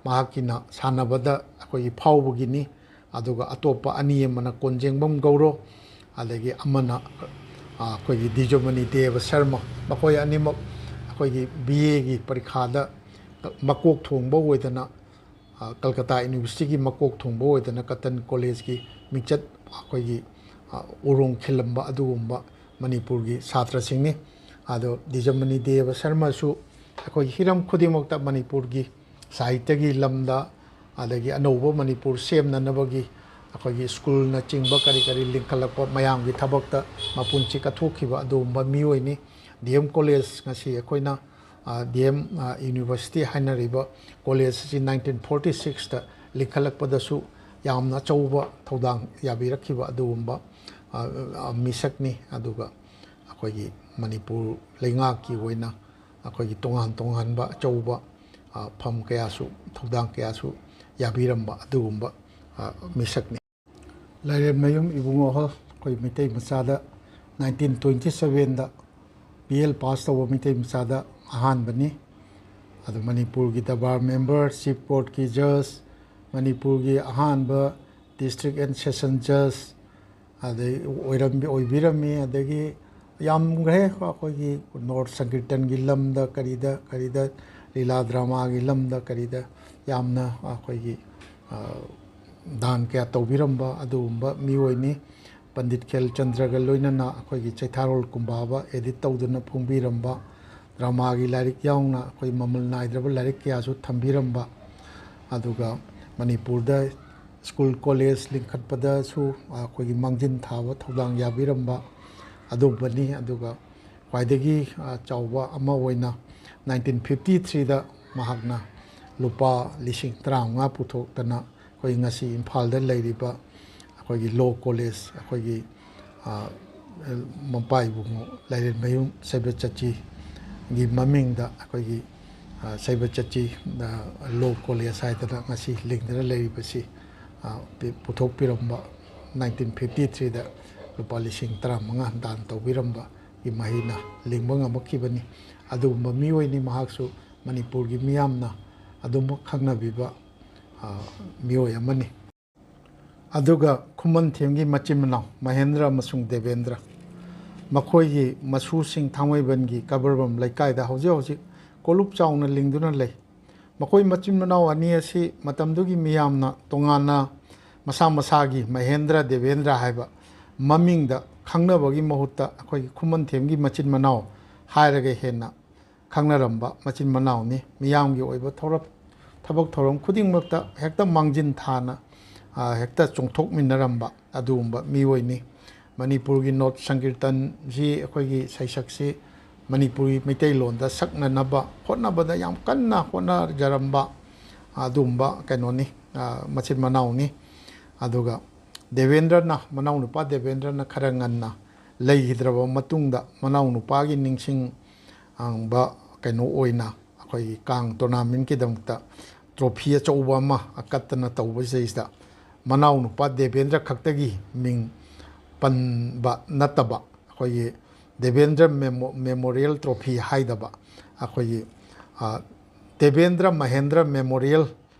ꯃꯍꯥꯛꯀꯤꯅ ꯁꯥꯟꯅꯕꯗ ꯑꯩꯈꯣꯏꯒꯤ ꯐꯥꯎꯕꯒꯤꯅꯤ꯫ ꯑꯗꯨꯒ ꯑꯇꯣꯞꯄ ꯑꯅꯤ ꯑꯃꯅ ꯀꯣꯟꯖꯦꯡꯕꯝ ꯒꯧꯔꯣ, ꯑꯗꯒꯤ ꯑꯃꯅ, ꯑ, ꯑꯩꯈꯣꯏꯒꯤ ꯗꯤꯖꯃꯅꯤ ꯗꯦꯕ ꯁꯔꯃ꯫ ꯃꯈꯣꯏ ꯑꯅꯤꯃꯛ ꯑꯩꯈꯣꯏꯒꯤ ꯕꯤ ꯑꯦꯒꯤ ꯄꯔꯤꯈꯥꯗ ꯃꯀꯣꯛ ꯊꯣꯡꯕ ꯑꯣꯏꯗꯅ, ꯑ, ꯀꯜꯀꯇꯥ ꯌꯨꯅꯤꯚꯔꯁꯤꯇꯤꯒꯤ ꯃꯀꯣꯛ ꯊꯣꯡꯕ ꯑꯣꯏꯗꯅ ꯀꯇꯟ ꯀꯣꯂꯦꯖꯀꯤ ꯃꯤꯡꯆꯠ ꯑꯩꯈꯣꯏꯒꯤ, ꯑ, ꯎꯔꯣꯡ ꯈꯤꯜꯂꯝꯕ ꯑꯗꯨꯒꯨꯝꯕ ꯃꯅꯤꯄꯨꯔꯒꯤ ꯁꯥꯇ꯭ꯔꯁꯤꯡꯅꯤ꯫ ꯑꯗꯣ ꯗꯤꯖꯃꯅꯤ ꯗꯦꯕ ꯁꯔꯃꯁꯨ ꯑꯩꯈꯣꯏꯒꯤ ꯍꯤꯔꯝ ꯈꯨꯗꯤꯡꯃꯛꯇ ꯃꯅꯤꯄꯨꯔꯒꯤ ꯁꯥꯍꯤꯇ꯭ꯌꯒꯤ ꯂꯝꯗ, ꯑꯗꯒꯤ ꯑꯅꯧꯕ ꯃꯅꯤꯄꯨꯔ ꯁꯦꯝꯅꯅꯕꯒꯤ ꯑꯩꯈꯣꯏꯒꯤ ꯁ꯭ꯀꯨꯜꯅꯆꯤꯡꯕ ꯀꯔꯤ ꯀꯔꯤ ꯂꯤꯡꯈꯠꯂꯛꯄ ꯃꯌꯥꯝꯒꯤ ꯊꯕꯛꯇ ꯃꯄꯨꯟꯁꯤ ꯀꯠꯊꯣꯛꯈꯤꯕ ꯑꯗꯨꯒꯨꯝꯕ ꯃꯤꯑꯣꯏꯅꯤ꯫ ꯗꯤ ꯑꯦꯝ ꯀꯣꯂꯦꯖ ꯉꯁꯤ ꯑꯩꯈꯣꯏꯅ, ꯑ, ꯗꯤ ꯑꯦꯝ, ꯑ, ꯌꯨꯅꯤꯚꯔꯁꯤꯇꯤ ꯍꯥꯏꯅꯔꯤꯕ ꯀꯣꯂꯦꯖ ꯑꯁꯤ ꯅꯥꯏꯟꯇꯤꯟ ꯐꯣꯔꯇꯤ ꯁꯤꯛꯁꯇ ꯂꯤꯡꯈꯠꯂꯛꯄꯗꯁꯨ ꯌꯥꯝꯅ ꯑꯆꯧꯕ ꯊꯧꯗꯥꯡ ꯌꯥꯕꯤꯔꯛꯈꯤꯕ ꯑꯗꯨꯒꯨꯝꯕ, ꯑ, ꯑ, ꯃꯤꯁꯛꯅꯤ꯫ ꯑꯗꯨꯒ ꯑꯩꯈꯣꯏꯒꯤ ꯃꯅꯤꯄꯨꯔ ꯂꯩꯉꯥꯛꯀꯤ ꯑꯣꯏꯅ ꯑꯩꯈꯣꯏꯒꯤ ꯇꯣꯉꯥꯟ ꯇꯣꯉꯥꯟꯕ ꯑꯆꯧꯕ, ꯑ, ꯐꯝ ꯀꯌꯥꯁꯨ, ꯊꯧꯗꯥꯡ ꯀꯌꯥꯁꯨ ꯌꯥꯕꯤꯔꯝꯕ ꯑꯗꯨꯒꯨꯝꯕ, ꯑ, ꯃꯤꯁꯛꯅꯤ꯫ ꯂꯥꯏꯔꯦꯝꯃꯌꯨꯝ ꯏꯕꯨꯡꯉꯣ ꯍꯣꯜ ꯑꯩꯈꯣꯏ ꯃꯩꯇꯩ ꯃꯆꯥꯗ ꯅꯥꯏꯟꯇꯤꯟ ꯇ꯭ꯋꯦꯟꯇꯤ ꯁꯕꯦꯟꯗ ꯕꯤ ꯑꯦꯜ ꯄꯥꯁ ꯇꯧꯕ ꯃꯩꯇꯩ ꯃꯆꯥꯗ ꯑꯍꯥꯟꯕꯅꯤ꯫ ꯑꯗꯨ ꯃꯅꯤꯄꯨꯔꯒꯤ ꯗꯔꯕꯥꯔ ꯃꯦꯝꯕꯔ, ꯆꯤꯐ ꯀꯣꯔꯠꯀꯤ ꯖꯖ, ꯃꯅꯤꯄꯨꯔꯒꯤ ꯑꯍꯥꯟꯕ ꯗꯤꯁꯇ꯭ꯔꯤꯛ ꯑꯦꯟ ꯁꯦꯁꯟ ꯖꯖ, ꯑꯗꯩ ꯑꯣꯏꯔꯝ-, ꯑꯣꯏꯕꯤꯔꯝꯃꯤ꯫ ꯑꯗꯒꯤ ꯌꯥꯝꯈ꯭ꯔꯦ꯫ ꯑꯩꯈꯣꯏꯒꯤ ꯅꯣꯔꯠ ꯁꯪꯀꯤꯔꯇꯟꯒꯤ ꯂꯝꯗ, ꯀꯔꯤꯗ ꯀꯔꯤꯗ, ꯂꯤꯂꯥ ꯗ꯭ꯔꯃꯥꯒꯤ ꯂꯝꯗ ꯀꯔꯤꯗ ꯌꯥꯝꯅ ꯑꯩꯈꯣꯏꯒꯤ, ꯑ, ꯗꯥꯟ ꯀꯌꯥ ꯇꯧꯕꯤꯔꯝꯕ ꯑꯗꯨꯒꯨꯝꯕ ꯃꯤꯑꯣꯏꯅꯤ꯫ ꯄꯟꯗꯤꯠ ꯈꯦꯜꯆꯟꯗ꯭ꯔꯒ ꯂꯣꯏꯅꯅ ꯑꯩꯈꯣꯏꯒꯤ ꯆꯩꯊꯥꯔꯣꯜ ꯀꯨꯝꯕꯥꯕ ꯑꯦꯗꯤꯠ ꯇꯧꯗꯨꯅ ꯐꯣꯡꯕꯤꯔꯝꯕ, ꯗ꯭ꯔꯃꯥꯒꯤ ꯂꯥꯏꯔꯤꯛ ꯌꯥꯎꯅ ꯑꯩꯈꯣꯏ ꯃꯃꯜ ꯅꯥꯏꯗ꯭ꯔꯕ ꯂꯥꯏꯔꯤꯛ ꯀꯌꯥꯁꯨ ꯊꯝꯕꯤꯔꯝꯕ, ꯑꯗꯨꯒ ꯃꯅꯤꯄꯨꯔꯗ ꯁ꯭ꯀꯨꯜ ꯀꯣꯂꯦꯖ ꯂꯤꯡꯈꯠꯄꯗꯁꯨ ꯑꯩꯈꯣꯏꯒꯤ ꯃꯥꯡꯖꯤꯟ ꯊꯥꯕ ꯊꯧꯗꯥꯡ ꯌꯥꯕꯤꯔꯝꯕ ꯑꯗꯨꯒꯨꯝꯕꯅꯤ꯫ ꯑꯗꯨꯒ ꯈ꯭ꯋꯥꯏꯗꯒꯤ, ꯑ, ꯆꯥꯎꯕ ꯑꯃ ꯑꯣꯏꯅ ꯅꯥꯏꯟꯇꯤꯟ ꯐꯤꯐꯇꯤ ꯊ꯭ꯔꯤꯗ ꯃꯍꯥꯛꯅ ꯂꯨꯄꯥ ꯂꯤꯁꯤꯡ ꯇꯔꯥꯃꯉꯥ ꯄꯨꯊꯣꯛꯇꯅ ꯑꯩꯈꯣꯏ ꯉꯁꯤ ꯏꯝꯐꯥꯜꯗ ꯂꯩꯔꯤꯕ ꯑꯩꯈꯣꯏꯒꯤ ꯂꯣ ꯀꯣꯂꯦꯖ, ꯑꯩꯈꯣꯏꯒꯤ, ꯑ, ꯃꯄꯥ ꯏꯕꯨꯡꯉꯣ ꯂꯥꯏꯔꯦꯝꯃꯌꯨꯝ ꯁꯩꯕ ꯆꯠꯆꯤꯒꯤ ꯃꯃꯤꯡꯗ ꯑꯩꯈꯣꯏꯒꯤ, ꯑ, ꯁꯩꯕ ꯆꯠꯆꯤ, ꯑ, ꯂꯣ ꯀꯣꯂꯦꯖ ꯍꯥꯏꯗꯅ ꯉꯁꯤ ꯂꯤꯡꯗꯅ ꯂꯩꯔꯤꯕꯁꯤ, ꯑ, ꯄꯤ-, ꯄꯨꯊꯣꯛꯄꯤꯔꯝꯕ, ꯅꯥꯏꯟꯇꯤꯟ ꯐꯤꯐꯇꯤ ꯊ꯭ꯔꯤꯗ ꯂꯨꯄꯥ ꯂꯤꯁꯤꯡ ꯇꯔꯥꯃꯉꯥ ꯗꯥꯟ ꯇꯧꯕꯤꯔꯝꯕꯒꯤ ꯃꯍꯩꯅ ꯂꯤꯡꯕ ꯉꯝꯃꯛꯈꯤꯕꯅꯤ꯫ ꯑꯗꯨꯒꯨꯝꯕ ꯃꯤꯑꯣꯏꯅꯤ꯫ ꯃꯍꯥꯛꯁꯨ ꯃꯅꯤꯄꯨꯔꯒꯤ ꯃꯤꯌꯥꯝꯅ ꯑꯗꯨꯃꯛ ꯈꯪꯅꯕꯤꯕ, ꯑ, ꯃꯤꯑꯣꯏ ꯑꯃꯅꯤ꯫ ꯑꯗꯨꯒ ꯈꯨꯃꯟꯊꯦꯝꯒꯤ ꯃꯆꯤꯟ ꯃꯅꯥꯎ ꯃꯍꯦꯟꯗ꯭ꯔ ꯑꯃꯁꯨꯡ ꯗꯦꯕꯦꯟꯗ꯭ꯔ, ꯃꯈꯣꯏꯒꯤ ꯃꯁꯨꯁꯤꯡ ꯊꯥꯡꯃꯩꯕꯟꯒꯤ ꯀꯕꯔꯕꯝ ꯂꯩꯀꯥꯏꯗ ꯍꯧꯖꯤꯛ ꯍꯧꯖꯤꯛ ꯀꯣꯂꯨꯞ ꯆꯥꯎꯅ ꯂꯤꯡꯗꯨꯅ ꯂꯩ꯫ ꯃꯈꯣꯏ ꯃꯆꯤꯟ ꯃꯅꯥꯎ ꯑꯅꯤ ꯑꯁꯤ ꯃꯇꯝꯗꯨꯒꯤ ꯃꯤꯌꯥꯝꯅ ꯇꯣꯉꯥꯟꯅ ꯃꯁꯥ ꯃꯁꯥꯒꯤ ꯃꯍꯦꯟꯗ꯭ꯔ ꯗꯦꯕꯦꯟꯗ꯭ꯔ ꯍꯥꯏꯕ ꯃꯃꯤꯡꯗ ꯈꯪꯅꯕꯒꯤ ꯃꯍꯨꯠꯇ ꯑꯩꯈꯣꯏꯒꯤ ꯈꯨꯃꯟꯊꯦꯝꯒꯤ ꯃꯆꯤꯟ ꯃꯅꯥꯎ ꯍꯥꯏꯔꯒ ꯍꯦꯟꯅ ꯈꯪꯅꯔꯝꯕ ꯃꯆꯤꯟ ꯃꯅꯥꯎꯅꯤ꯫ ꯃꯤꯌꯥꯝꯒꯤ ꯑꯣꯏꯕ ꯊꯧꯔꯝ, ꯊꯕꯛ ꯊꯧꯔꯝ ꯈꯨꯗꯤꯡꯃꯛꯇ ꯍꯦꯛꯇ ꯃꯥꯡꯖꯤꯟ ꯊꯥꯅ, ꯑ, ꯍꯦꯛꯇ ꯆꯣꯡꯊꯣꯛꯃꯤꯟꯅꯔꯝꯕ ꯑꯗꯨꯒꯨꯝꯕ ꯃꯤꯑꯣꯏꯅꯤ꯫ ꯃꯅꯤꯄꯨꯔꯒꯤ ꯅꯣꯠ ꯁꯪꯀꯤꯔꯇꯟꯁꯤ, ꯑꯩꯈꯣꯏꯒꯤ ꯁꯩꯁꯛꯁꯤ ꯃꯅꯤꯄꯨꯔꯤ ꯃꯩꯇꯩꯂꯣꯟꯗ ꯁꯛꯅꯅꯕ ꯍꯣꯠꯅꯕꯗ ꯌꯥꯝ ꯀꯟꯅ ꯍꯣꯠꯅꯖꯔꯝꯕ ꯑꯗꯨꯒꯨꯝꯕ ꯀꯩꯅꯣꯅꯤ, ꯑ, ꯃꯆꯤꯟ ꯃꯅꯥꯎꯅꯤ꯫ ꯑꯗꯨꯒ ꯗꯦꯕꯦꯟꯗ꯭ꯔꯅ, ꯃꯅꯥꯎꯅꯨꯄꯥ ꯗꯦꯕꯦꯟꯗ꯭ꯔꯅ ꯈꯔ ꯉꯟꯅ ꯂꯩꯈꯤꯗ꯭ꯔꯕ ꯃꯇꯨꯡꯗ, ꯃꯅꯥꯎꯅꯨꯄꯥꯒꯤ ꯅꯤꯡꯁꯤꯡꯕ ꯀꯩꯅꯣ ꯑꯣꯏꯅ ꯑꯩꯈꯣꯏꯒꯤ ꯀꯥꯡ ꯇꯣꯔꯅꯥꯃꯦꯟꯀꯤꯗꯃꯛꯇ ꯇ꯭ꯔꯣꯐꯤ ꯑꯆꯧꯕ ꯑꯃ ꯑꯀꯠꯇꯅ ꯇꯧꯕꯁꯤꯗꯩꯁꯤꯗ, ꯃꯅꯥꯎꯅꯨꯄꯥ ꯗꯦꯕꯦꯟꯗ꯭ꯔ ꯈꯛꯇꯒꯤ ꯃꯤꯡ ꯄꯟꯕ ꯅꯠꯇꯕ, ꯑꯩꯈꯣꯏꯒꯤ ꯗꯦꯕꯦꯟꯗ꯭ꯔ ꯃꯦꯃꯣ-, ꯃꯦꯃꯣꯔꯤꯌꯦꯜ ꯇ꯭ꯔꯣꯐꯤ ꯍꯥꯏꯗꯕ, ꯑꯩꯈꯣꯏꯒꯤ, ꯑ, ꯗꯦꯕꯦꯟꯗ꯭ꯔ ꯃꯍꯦꯟꯗ꯭ꯔ ꯃꯦꯃꯣꯔꯤꯌꯦꯜ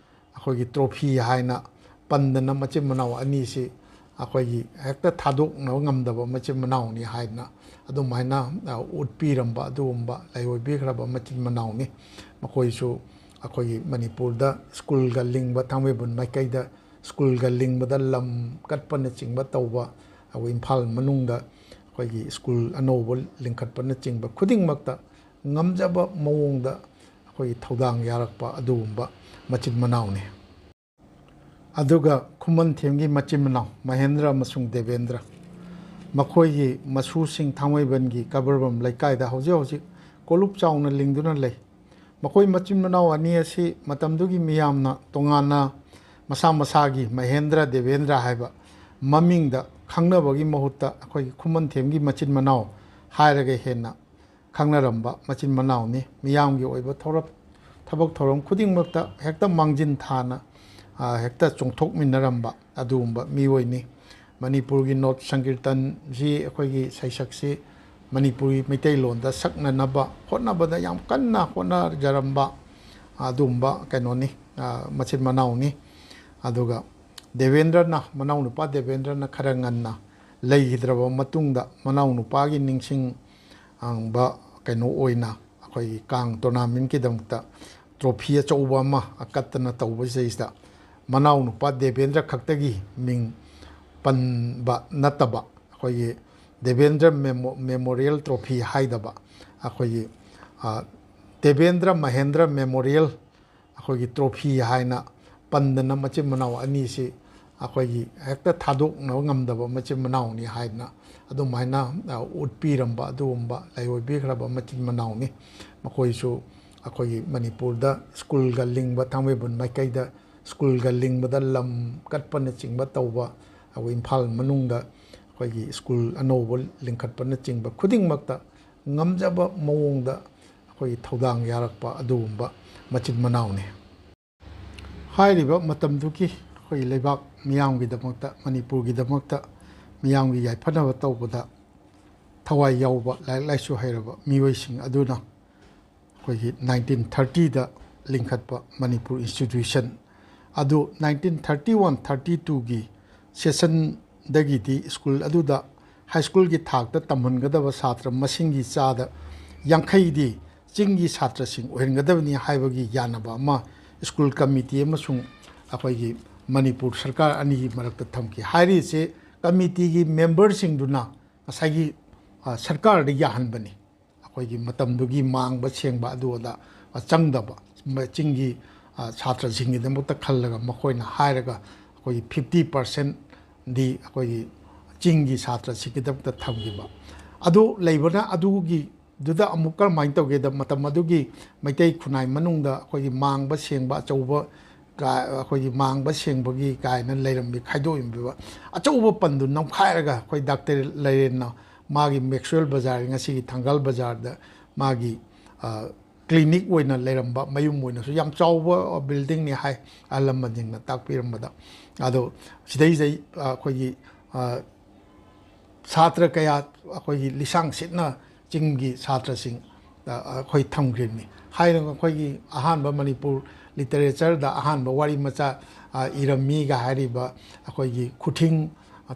ꯑꯩꯈꯣꯏꯒꯤ ꯇ꯭ꯔꯣꯐꯤ ꯍꯥꯏꯅ ꯄꯟꯗꯅ, ꯃꯆꯤꯟ ꯃꯅꯥꯎ ꯑꯅꯤꯁꯤ ꯑꯩꯈꯣꯏꯒꯤ ꯍꯦꯛꯇ ꯊꯥꯗꯣꯛꯅꯕ ꯉꯝꯗꯕ ꯃꯆꯤꯟ ꯃꯅꯥꯎꯅꯤ ꯍꯥꯏꯗꯅ ꯑꯗꯨꯃꯥꯏꯅ, ꯑ, ꯎꯠꯄꯤꯔꯝꯕ ꯑꯗꯨꯒꯨꯝꯕ ꯂꯩꯑꯣꯏꯕꯤꯈ꯭ꯔꯕ ꯃꯆꯤꯟ ꯃꯅꯥꯎꯅꯤ꯫ ꯃꯈꯣꯏꯁꯨ ꯑꯩꯈꯣꯏꯒꯤ ꯃꯅꯤꯄꯨꯔꯗ ꯁ꯭ꯀꯨꯜꯒ ꯂꯤꯡꯕ, ꯊꯥꯡꯃꯩꯕꯟ ꯃꯥꯏꯀꯩꯗ ꯁ꯭ꯀꯨꯜꯒ ꯂꯤꯡꯕꯗ ꯂꯝ ꯀꯠꯄꯅꯆꯤꯡꯕ ꯇꯧꯕ, ꯑꯩꯈꯣꯏ ꯏꯝꯐꯥꯜ ꯃꯅꯨꯡꯗ ꯑꯩꯈꯣꯏꯒꯤ ꯁ꯭ꯀꯨꯜ ꯑꯅꯧꯕ ꯂꯤꯡꯈꯠꯄꯅꯆꯤꯡꯕ ꯈꯨꯗꯤꯡꯃꯛꯇ ꯉꯝꯖꯕ ꯃꯑꯣꯡꯗ ꯑꯩꯈꯣꯏꯒꯤ ꯊꯧꯗꯥꯡ ꯌꯥꯔꯛꯄ ꯑꯗꯨꯒꯨꯝꯕ ꯃꯆꯤꯟ ꯃꯅꯥꯎꯅꯤ꯫ ꯑꯗꯨꯒ ꯈꯨꯃꯟꯊꯦꯝꯒꯤ ꯃꯆꯤꯟ ꯃꯅꯥꯎ ꯃꯍꯦꯟꯗ꯭ꯔ ꯑꯃꯁꯨꯡ ꯗꯦꯕꯦꯟꯗ꯭ꯔ, ꯃꯈꯣꯏꯒꯤ ꯃꯁꯨꯁꯤꯡ ꯊꯥꯡꯃꯩꯕꯟꯒꯤ ꯀꯕꯔꯕꯝ ꯂꯩꯀꯥꯏꯗ ꯍꯧꯖꯤꯛ ꯍꯧꯖꯤꯛ ꯀꯣꯂꯨꯞ ꯆꯥꯎꯅ ꯂꯤꯡꯗꯨꯅ ꯂꯩ꯫ ꯃꯈꯣꯏ ꯃꯆꯤꯟ ꯃꯅꯥꯎ ꯑꯅꯤ ꯑꯁꯤ ꯃꯇꯝꯗꯨꯒꯤ ꯃꯤꯌꯥꯝꯅ ꯇꯣꯉꯥꯟꯅ ꯃꯁꯥ ꯃꯁꯥꯒꯤ ꯃꯍꯦꯟꯗ꯭ꯔ ꯗꯦꯕꯦꯟꯗ꯭ꯔ ꯍꯥꯏꯕ ꯃꯃꯤꯡꯗ ꯈꯪꯅꯕꯒꯤ ꯃꯍꯨꯠꯇ ꯑꯩꯈꯣꯏꯒꯤ ꯈꯨꯃꯟꯊꯦꯝꯒꯤ ꯃꯆꯤꯟ ꯃꯅꯥꯎ ꯍꯥꯏꯔꯒ ꯍꯦꯟꯅ ꯈꯪꯅꯔꯝꯕ ꯃꯆꯤꯟ ꯃꯅꯥꯎꯅꯤ꯫ ꯃꯤꯌꯥꯝꯒꯤ ꯑꯣꯏꯕ ꯊꯧꯔꯝ, ꯊꯕꯛ ꯊꯧꯔꯝ ꯈꯨꯗꯤꯡꯃꯛꯇ ꯍꯦꯛꯇ ꯃꯥꯡꯖꯤꯟ ꯊꯥꯅ, ꯑ, ꯍꯦꯛꯇ ꯆꯣꯡꯊꯣꯛꯃꯤꯟꯅꯔꯝꯕ ꯑꯗꯨꯒꯨꯝꯕ ꯃꯤꯑꯣꯏꯅꯤ꯫ ꯃꯅꯤꯄꯨꯔꯒꯤ ꯅꯣꯠ ꯁꯪꯀꯤꯔꯇꯟꯁꯤ, ꯑꯩꯈꯣꯏꯒꯤ ꯁꯩꯁꯛꯁꯤ ꯃꯅꯤꯄꯨꯔꯤ ꯃꯩꯇꯩꯂꯣꯟꯗ ꯁꯛꯅꯅꯕ ꯍꯣꯠꯅꯕꯗ ꯌꯥꯝ ꯀꯟꯅ ꯍꯣꯠꯅꯖꯔꯝꯕ ꯑꯗꯨꯒꯨꯝꯕ ꯀꯩꯅꯣꯅꯤ, ꯑ, ꯃꯆꯤꯟ ꯃꯅꯥꯎꯅꯤ꯫ ꯑꯗꯨꯒ ꯗꯦꯕꯦꯟꯗ꯭ꯔꯅ, ꯃꯅꯥꯎꯅꯨꯄꯥ ꯗꯦꯕꯦꯟꯗ꯭ꯔꯅ ꯈꯔ ꯉꯟꯅ ꯂꯩꯈꯤꯗ꯭ꯔꯕ ꯃꯇꯨꯡꯗ, ꯃꯅꯥꯎꯅꯨꯄꯥꯒꯤ ꯅꯤꯡꯁꯤꯡꯕ ꯀꯩꯅꯣ ꯑꯣꯏꯅ ꯑꯩꯈꯣꯏꯒꯤ ꯀꯥꯡ ꯇꯣꯔꯅꯥꯃꯦꯟꯀꯤꯗꯃꯛꯇ ꯇ꯭ꯔꯣꯐꯤ ꯑꯆꯧꯕ ꯑꯃ ꯑꯀꯠꯇꯅ ꯇꯧꯕꯁꯤꯗꯩꯁꯤꯗ, ꯃꯅꯥꯎꯅꯨꯄꯥ ꯗꯦꯕꯦꯟꯗ꯭ꯔ ꯈꯛꯇꯒꯤ ꯃꯤꯡ ꯄꯟꯕ ꯅꯠꯇꯕ, ꯑꯩꯈꯣꯏꯒꯤ ꯗꯦꯕꯦꯟꯗ꯭ꯔ ꯃꯦꯃꯣ-, ꯃꯦꯃꯣꯔꯤꯌꯦꯜ ꯇ꯭ꯔꯣꯐꯤ ꯍꯥꯏꯗꯕ, ꯑꯩꯈꯣꯏꯒꯤ, ꯑ, ꯗꯦꯕꯦꯟꯗ꯭ꯔ ꯃꯍꯦꯟꯗ꯭ꯔ ꯃꯦꯃꯣꯔꯤꯌꯦꯜ ꯑꯩꯈꯣꯏꯒꯤ ꯇ꯭ꯔꯣꯐꯤ ꯍꯥꯏꯅ ꯄꯟꯗꯅ, ꯃꯆꯤꯟ ꯃꯅꯥꯎ ꯑꯅꯤꯁꯤ ꯑꯩꯈꯣꯏꯒꯤ ꯍꯦꯛꯇ ꯊꯥꯗꯣꯛꯅꯕ ꯉꯝꯗꯕ ꯃꯆꯤꯟ ꯃꯅꯥꯎꯅꯤ ꯍꯥꯏꯗꯅ ꯑꯗꯨꯃꯥꯏꯅ, ꯑ, ꯎꯠꯄꯤꯔꯝꯕ ꯑꯗꯨꯒꯨꯝꯕ ꯂꯩꯑꯣꯏꯕꯤꯈ꯭ꯔꯕ ꯃꯆꯤꯟ ꯃꯅꯥꯎꯅꯤ꯫ ꯃꯈꯣꯏꯁꯨ ꯑꯩꯈꯣꯏꯒꯤ ꯃꯅꯤꯄꯨꯔꯗ ꯁ꯭ꯀꯨꯜꯒ ꯂꯤꯡꯕ, ꯊꯥꯡꯃꯩꯕꯟ ꯃꯥꯏꯀꯩꯗ ꯁ꯭ꯀꯨꯜꯒ ꯂꯤꯡꯕꯗ ꯂꯝ ꯀꯠꯄꯅꯆꯤꯡꯕ ꯇꯧꯕ, ꯑꯩꯈꯣꯏ ꯏꯝꯐꯥꯜ ꯃꯅꯨꯡꯗ ꯑꯩꯈꯣꯏꯒꯤ ꯁ꯭ꯀꯨꯜ ꯑꯅꯧꯕ ꯂꯤꯡꯈꯠꯄꯅꯆꯤꯡꯕ ꯈꯨꯗꯤꯡꯃꯛꯇ ꯉꯝꯖꯕ ꯃꯑꯣꯡꯗ ꯑꯩꯈꯣꯏꯒꯤ ꯊꯧꯗꯥꯡ ꯌꯥꯔꯛꯄ ꯑꯗꯨꯒꯨꯝꯕ ꯃꯆꯤꯟ ꯃꯅꯥꯎꯅꯤ꯫ ꯍꯥꯏꯔꯤꯕ ꯃꯇꯝꯗꯨꯒꯤ ꯑꯩꯈꯣꯏꯒꯤ ꯂꯩꯕꯥꯛ ꯃꯤꯌꯥꯝꯒꯤꯗꯃꯛꯇ, ꯃꯅꯤꯄꯨꯔꯒꯤꯗꯃꯛꯇ ꯃꯤꯌꯥꯝꯒꯤ ꯌꯥꯏꯐꯅꯕ ꯇꯧꯕꯗ ꯊꯋꯥꯏ ꯌꯥꯎꯕ, ꯂꯥꯏꯔꯤꯛ ꯂꯥꯏꯁꯨ ꯍꯩꯔꯕ ꯃꯤꯑꯣꯏꯁꯤꯡ ꯑꯗꯨꯅ ꯑꯩꯈꯣꯏꯒꯤ ꯅꯥꯏꯟꯇꯤꯟ ꯊꯥꯔꯇꯤꯗ ꯂꯤꯡꯈꯠꯄ ꯃꯅꯤꯄꯨꯔ ꯏꯟꯁꯇꯤꯇ꯭ꯌꯨꯁꯟ ꯑꯗꯨ ꯅꯥꯏꯟꯇꯤꯟ ꯊꯥꯔꯇꯤ ꯋꯥꯟ ꯊꯥꯔꯇꯤ ꯇꯨꯒꯤ ꯁꯦꯁꯟꯗꯒꯤꯗꯤ ꯁ꯭ꯀꯨꯜ ꯑꯗꯨꯗ ꯍꯥꯏ ꯁ꯭ꯀꯨꯜꯒꯤ ꯊꯥꯛꯇ ꯇꯝꯍꯟꯒꯗꯕ ꯁꯥꯇ꯭ꯔ ꯃꯁꯤꯡꯒꯤ ꯆꯥꯗ ꯌꯥꯡꯈꯩꯗꯤ ꯆꯤꯡꯒꯤ ꯁꯥꯇ꯭ꯔꯁꯤꯡ ꯑꯣꯏꯍꯟꯒꯗꯕꯅꯤ ꯍꯥꯏꯕꯒꯤ ꯌꯥꯅꯕ ꯑꯃ ꯁ꯭ꯀꯨꯜ ꯀꯃꯤꯇꯤ ꯑꯃꯁꯨꯡ ꯑꯩꯈꯣꯏꯒꯤ ꯃꯅꯤꯄꯨꯔ ꯁꯔꯀꯥꯔ ꯑꯅꯤꯒꯤ ꯃꯔꯛꯇ ꯊꯝꯈꯤ꯫ ꯍꯥꯏꯔꯤꯁꯦ ꯀꯃꯤꯇꯤꯒꯤ ꯃꯦꯝꯕꯔꯁꯤꯡꯗꯨꯅ ꯉꯁꯥꯏꯒꯤ, ꯑ, ꯁꯔꯀꯥꯔꯗ ꯌꯥꯍꯟꯕꯅꯤ꯫ ꯑꯩꯈꯣꯏꯒꯤ ꯃꯇꯝꯗꯨꯒꯤ ꯃꯥꯡꯕ ꯁꯦꯡꯕ ꯑꯗꯨ ꯑꯗꯥ ꯆꯪꯗꯕ, ꯆꯤꯡꯒꯤ, ꯑ, ꯁꯥꯇ꯭ꯔꯁꯤꯡꯒꯤꯗꯃꯛꯇ ꯈꯜꯂꯒ ꯃꯈꯣꯏꯅ ꯍꯥꯏꯔꯒ ꯑꯩꯈꯣꯏꯒꯤ ꯐꯤꯐꯇꯤ ꯄꯥꯔꯁꯦꯟꯗꯤ ꯑꯩꯈꯣꯏꯒꯤ ꯆꯤꯡꯒꯤ ꯁꯥꯇ꯭ꯔꯁꯤꯡꯒꯤꯗꯃꯛꯇ ꯊꯝꯈꯤꯕ꯫ ꯑꯗꯨ ꯂꯩꯕꯅ ꯑꯗꯨꯒꯤꯗꯨꯗ ꯑꯃꯨꯛ ꯀꯔꯝꯍꯥꯏꯅ ꯇꯧꯒꯦꯗ, ꯃꯇꯝ ꯑꯗꯨꯒꯤ ꯃꯩꯇꯩ ꯈꯨꯟꯅꯥꯏ ꯃꯅꯨꯡꯗ ꯑꯩꯈꯣꯏꯒꯤ ꯃꯥꯡꯕ ꯁꯦꯡꯕ ꯑꯆꯧꯕ ꯀꯥ-, ꯑꯩꯈꯣꯏꯒꯤ ꯃꯥꯡꯕ ꯁꯦꯡꯕꯒꯤ ꯀꯥꯏꯅ ꯂꯩꯔꯝꯃꯤ, ꯈꯥꯏꯗꯣꯛꯏꯕ ꯑꯆꯧꯕ ꯄꯟꯗꯨ ꯅꯝꯈꯥꯏꯔꯒ ꯑꯩꯈꯣꯏ ꯗꯥꯛꯇꯔ ꯂꯩꯔꯦꯟꯅ ꯃꯥꯒꯤ ꯃꯦꯛꯁꯋꯦꯜ ꯕꯖꯥꯔ, ꯉꯁꯤꯒꯤ ꯊꯪꯒꯥꯜ ꯕꯖꯥꯔꯗ ꯃꯥꯒꯤ, ꯑ, ꯀ꯭ꯂꯤꯅꯤꯛ ꯑꯣꯏꯅ ꯂꯩꯔꯝꯕ, ꯃꯌꯨꯝ ꯑꯣꯏꯅꯁꯨ ꯌꯥꯝ ꯆꯥꯎꯕ ꯕꯤꯜꯗꯤꯡꯅꯤ ꯍꯥꯏ, ꯑꯍꯜ ꯂꯃꯟꯁꯤꯡꯅ ꯇꯥꯛꯄꯤꯔꯝꯕꯗ꯫ ꯑꯗꯣ ꯁꯤꯗꯩꯁꯤꯗꯩ, ꯑ, ꯑꯩꯈꯣꯏꯒꯤ, ꯑ, ꯁꯥꯇ꯭ꯔ ꯀꯌꯥ ꯑꯩꯈꯣꯏꯒꯤ ꯂꯤꯁꯥꯡ ꯁꯤꯠꯅ ꯆꯤꯡꯒꯤ ꯁꯥꯇ꯭ꯔꯁꯤꯡ ꯑꯩꯈꯣꯏ ꯊꯝꯈ꯭ꯔꯤꯕꯅꯤ꯫ ꯍꯥꯏꯔꯒ ꯑꯩꯈꯣꯏꯒꯤ ꯑꯍꯥꯟꯕ ꯃꯅꯤꯄꯨꯔ ꯂꯤꯇꯔꯦꯆꯔꯗ ꯑꯍꯥꯟꯕ ꯋꯥꯔꯤ ꯃꯆꯥ ꯏꯔꯝꯃꯤꯒ ꯍꯥꯏꯔꯤꯕ ꯑꯩꯈꯣꯏꯒꯤ ꯈꯨꯊꯤꯡ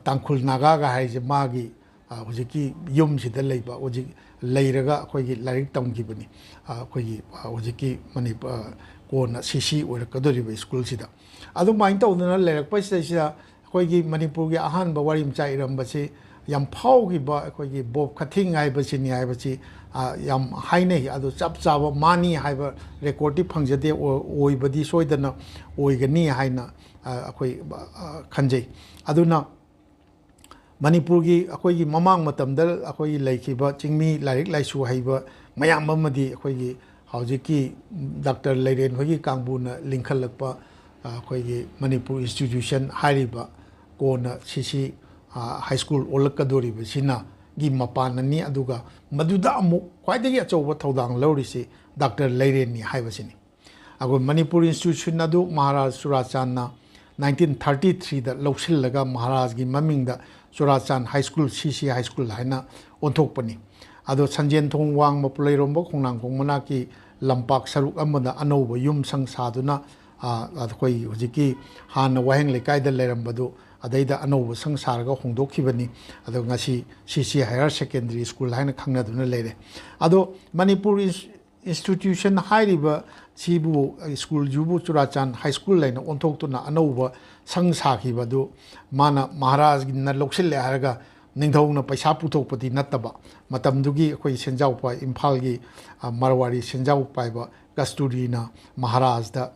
ꯇꯥꯡꯈꯨꯜ ꯅꯥꯒꯥꯒ ꯍꯥꯏꯔꯤꯁꯦ ꯃꯥꯒꯤ ꯍꯧꯖꯤꯛꯀꯤ ꯌꯨꯝꯁꯤꯗ ꯂꯩꯕ, ꯍꯧꯖꯤꯛ ꯂꯩꯔꯒ ꯑꯩꯈꯣꯏꯒꯤ ꯂꯥꯏꯔꯤꯛ ꯇꯝꯈꯤꯕꯅꯤ꯫ ꯑꯩꯈꯣꯏꯒꯤ ꯍꯧꯖꯤꯛꯀꯤ ꯃꯅꯤꯄꯨꯔ ꯀꯣꯟꯅ ꯁꯤ ꯁꯤ ꯑꯣꯏꯔꯛꯀꯗꯧꯔꯤꯕ ꯁ꯭ꯀꯨꯜꯁꯤꯗ꯫ ꯑꯗꯨꯃꯥꯏꯅ ꯇꯧꯗꯅ ꯂꯩꯔꯛꯄꯁꯤꯗꯩꯁꯤꯗ ꯑꯩꯈꯣꯏꯒꯤ ꯃꯅꯤꯄꯨꯔꯒꯤ ꯑꯍꯥꯟꯕ ꯋꯥꯔꯤ ꯃꯆꯥ ꯏꯔꯝꯕꯁꯤ ꯌꯥꯝ ꯐꯥꯎꯈꯤꯕ ꯑꯩꯈꯣꯏꯒꯤ ꯕꯣꯕ ꯈꯊꯤꯡ ꯍꯥꯏꯕꯁꯤꯅꯤ ꯍꯥꯏꯕꯁꯤ ꯌꯥꯝ ꯍꯥꯏꯅꯩ꯫ ꯑꯗꯨ ꯆꯞ ꯆꯥꯕ ꯃꯥꯅꯤ ꯍꯥꯏꯕ ꯔꯦꯀꯣꯔꯗꯇꯤ ꯐꯪꯖꯗꯦ꯫ ꯑꯣꯏꯕꯗꯤ ꯁꯣꯏꯗꯅ ꯑꯣꯏꯒꯅꯤ ꯍꯥꯏꯅ ꯑꯩꯈꯣꯏ ꯈꯟꯖꯩ꯫ ꯑꯗꯨꯅ ꯃꯅꯤꯄꯨꯔꯒꯤ ꯑꯩꯈꯣꯏꯒꯤ ꯃꯃꯥꯡ ꯃꯇꯝꯗ ꯑꯩꯈꯣꯏꯒꯤ ꯂꯩꯈꯤꯕ ꯆꯤꯡꯃꯤ ꯂꯥꯏꯔꯤꯛ ꯂꯥꯏꯁꯨ ꯍꯩꯕ ꯃꯌꯥꯝ ꯑꯃꯗꯤ ꯑꯩꯈꯣꯏꯒꯤ ꯍꯧꯖꯤꯛꯀꯤ ꯗꯥꯛꯇꯔ ꯂꯩꯔꯦꯟ ꯍꯣꯏꯒꯤ ꯀꯥꯡꯕꯨꯅ ꯂꯤꯡꯈꯠꯂꯛꯄ ꯑꯩꯈꯣꯏꯒꯤ ꯃꯅꯤꯄꯨꯔ ꯏꯟꯁꯇꯤꯇ꯭ꯌꯨꯁꯟ ꯍꯥꯏꯔꯤꯕ ꯀꯣꯟꯅ ꯁꯤ ꯁꯤ ꯍꯥꯏ ꯁ꯭ꯀꯨꯜ ꯑꯣꯜꯂꯛꯀꯗꯧꯔꯤꯕꯁꯤꯅꯒꯤ ꯃꯄꯥꯟꯅꯅꯤ꯫ ꯑꯗꯨꯒ ꯃꯗꯨꯗ ꯑꯃꯨꯛ ꯈ꯭ꯋꯥꯏꯗꯒꯤ ꯑꯆꯧꯕ ꯊꯧꯗꯥꯡ ꯂꯧꯔꯤꯁꯤ ꯗꯥꯛꯇꯔ ꯂꯩꯔꯦꯟꯅꯤ ꯍꯥꯏꯕꯁꯤꯅꯤ꯫ ꯑꯩꯈꯣꯏ ꯃꯅꯤꯄꯨꯔ ꯏꯟꯁꯇꯤꯇ꯭ꯌꯨꯁꯟ ꯑꯗꯨ ꯃꯍꯥꯔꯥꯖ ꯆꯨꯔꯥꯆꯥꯟꯅ ꯅꯥꯏꯟꯇꯤꯟ ꯊꯥꯔꯇꯤ ꯊ꯭ꯔꯤꯗ ꯂꯧꯁꯤꯜꯂꯒ ꯃꯍꯥꯔꯥꯖꯒꯤ ꯃꯃꯤꯡꯗ ꯆꯨꯔꯥꯆꯥꯟ ꯍꯥꯏ ꯁ꯭ꯀꯨꯜ, ꯁꯤ ꯁꯤ ꯍꯥꯏ ꯁ꯭ꯀꯨꯜ ꯍꯥꯏꯅ ꯑꯣꯟꯊꯣꯛꯄꯅꯤ꯫ ꯑꯗꯣ ꯁꯟꯖꯦꯟ ꯊꯣꯡ ꯋꯥꯡꯃ ꯄꯨꯂꯩꯔꯣꯝꯕ ꯈꯣꯡꯅꯥꯡꯈꯣꯡ ꯃꯅꯥꯛꯀꯤ ꯂꯝꯄꯥꯛ ꯁꯔꯨꯛ ꯑꯃꯗ ꯑꯅꯧꯕ ꯌꯨꯝ ꯁꯪ ꯁꯥꯗꯨꯅ ꯑꯩꯈꯣꯏ ꯍꯧꯖꯤꯛꯀꯤ ꯍꯥꯟꯅ ꯋꯥꯍꯦꯡ ꯂꯩꯀꯥꯏꯗ ꯂꯩꯔꯝꯕꯗꯨ ꯑꯗꯩꯗ ꯑꯅꯧꯕ ꯁꯪ ꯁꯥꯔꯒ ꯍꯣꯡꯗꯣꯛꯈꯤꯕꯅꯤ꯫ ꯑꯗꯣ ꯉꯁꯤ ꯁꯤ ꯁꯤ ꯍꯥꯌꯔ ꯁꯦꯀꯦꯟꯗꯔꯤ ꯁ꯭ꯀꯨꯜ ꯍꯥꯏꯅ ꯈꯪꯅꯗꯨꯅ ꯂꯩꯔꯦ꯫ ꯑꯗꯣ ꯃꯅꯤꯄꯨꯔ ꯏꯟꯁꯇꯤꯇ꯭ꯌꯨꯁꯟ ꯍꯥꯏꯔꯤꯕ ꯁꯤꯕꯨ, ꯁ꯭ꯀꯨꯜꯁꯤꯕꯨ ꯆꯨꯔꯥꯆꯥꯟ ꯍꯥꯏ ꯁ꯭ꯀꯨꯜ ꯍꯥꯏꯅ ꯑꯣꯟꯊꯣꯛꯇꯨꯅ ꯑꯅꯧꯕ ꯁꯪ ꯁꯥꯈꯤꯕ ꯑꯗꯨ ꯃꯥꯅ ꯃꯍꯥꯔꯥꯖꯒꯤꯅ ꯂꯧꯁꯤꯜꯂꯦ ꯍꯥꯏꯔꯒ ꯅꯤꯡꯊꯧꯅ ꯄꯩꯁꯥ ꯄꯨꯊꯣꯛꯄꯗꯤ ꯅꯠꯇꯕ, ꯃꯇꯝꯗꯨꯒꯤ ꯑꯩꯈꯣꯏ ꯁꯦꯟꯖꯥꯎ ꯄꯥꯏ, ꯏꯝꯐꯥꯜꯒꯤ ꯃꯔꯋꯥꯔꯤ ꯁꯦꯟꯖꯥꯎ ꯄꯥꯏꯕ ꯀꯁꯇꯨꯔꯤꯅ ꯃꯍꯥꯔꯥꯖꯗ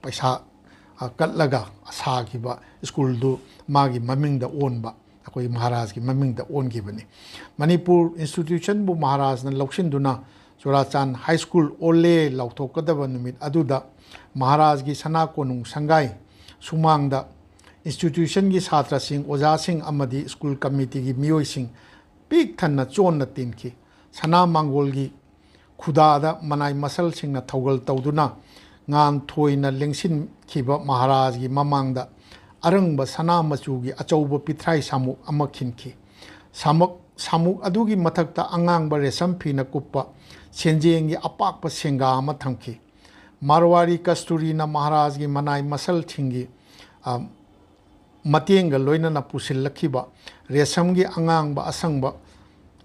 ꯄꯩꯁꯥ ꯀꯠꯂꯒ ꯁꯥꯈꯤꯕ ꯁ꯭ꯀꯨꯜꯗꯨ ꯃꯥꯒꯤ ꯃꯃꯤꯡꯗ ꯑꯣꯟꯕ, ꯑꯩꯈꯣꯏ ꯃꯍꯥꯔꯥꯖꯒꯤ ꯃꯃꯤꯡꯗ ꯑꯣꯟꯈꯤꯕꯅꯤ꯫ ꯃꯅꯤꯄꯨꯔ ꯏꯟꯁꯇꯤꯇ꯭ꯌꯨꯁꯟꯕꯨ ꯃꯍꯥꯔꯥꯖꯅ ꯂꯧꯁꯤꯟꯗꯨꯅ ꯆꯨꯔꯥꯆꯥꯟ ꯍꯥꯏ ꯁ꯭ꯀꯨꯜ ꯑꯣꯜꯂꯦ ꯂꯥꯎꯊꯣꯛꯀꯗꯕ ꯅꯨꯃꯤꯠ ꯑꯗꯨꯗ ꯃꯍꯥꯔꯥꯖꯒꯤ ꯁꯅꯥ ꯀꯣꯅꯨꯡ ꯁꯪꯒꯥꯏ ꯁꯨꯃꯥꯡꯗ ꯏꯟꯁꯇꯤꯇ꯭ꯌꯨꯁꯟꯒꯤ ꯁꯥꯇ꯭ꯔꯁꯤꯡ, ꯑꯣꯖꯥꯁꯤꯡ ꯑꯃꯗꯤ ꯁ꯭ꯀꯨꯜ ꯀꯃꯤꯇꯤꯒꯤ ꯃꯤꯑꯣꯏꯁꯤꯡ ꯄꯤꯛ ꯊꯟꯅ ꯆꯣꯟꯅ ꯇꯤꯟꯈꯤ꯫ ꯁꯅꯥ ꯃꯥꯡꯒꯣꯜꯒꯤ ꯈꯨꯗꯥꯗ ꯃꯅꯥꯏ ꯃꯁꯜꯁꯤꯡꯅ ꯊꯧꯒꯜ ꯇꯧꯗꯨꯅ ꯉꯥꯟ ꯊꯣꯏꯅ ꯂꯦꯡꯁꯤꯟꯈꯤꯕ ꯃꯍꯥꯔꯥꯖꯒꯤ ꯃꯃꯥꯡꯗ ꯑꯔꯪꯕ ꯁꯅꯥ ꯃꯆꯨꯒꯤ ꯑꯆꯧꯕ ꯄꯤꯊ꯭ꯔꯥꯏ ꯁꯥꯃꯨꯛ ꯑꯃ ꯈꯤꯟꯈꯤ꯫ ꯁꯥꯃꯛ-, ꯁꯥꯃꯨꯛ ꯑꯗꯨꯒꯤ ꯃꯊꯛꯇ ꯑꯉꯥꯡꯕ ꯔꯦꯁꯝ ꯐꯤꯅ ꯀꯨꯞꯄ ꯁꯦꯟꯖꯦꯡꯒꯤ ꯑꯄꯥꯛꯄ ꯁꯦꯡꯒꯥ ꯑꯃ ꯊꯝꯈꯤ꯫ ꯃꯥꯔꯋꯥꯔꯤ ꯀꯁꯇꯨꯔꯤꯅ ꯃꯍꯥꯔꯥꯖꯒꯤ ꯃꯅꯥꯏ ꯃꯁꯜꯁꯤꯡꯒꯤ, ꯑ, ꯃꯇꯦꯡꯒ ꯂꯣꯏꯅꯅ ꯄꯨꯁꯤꯜꯂꯛꯈꯤꯕ ꯔꯦꯁꯝꯒꯤ ꯑꯉꯥꯡꯕ ꯑꯁꯪꯕ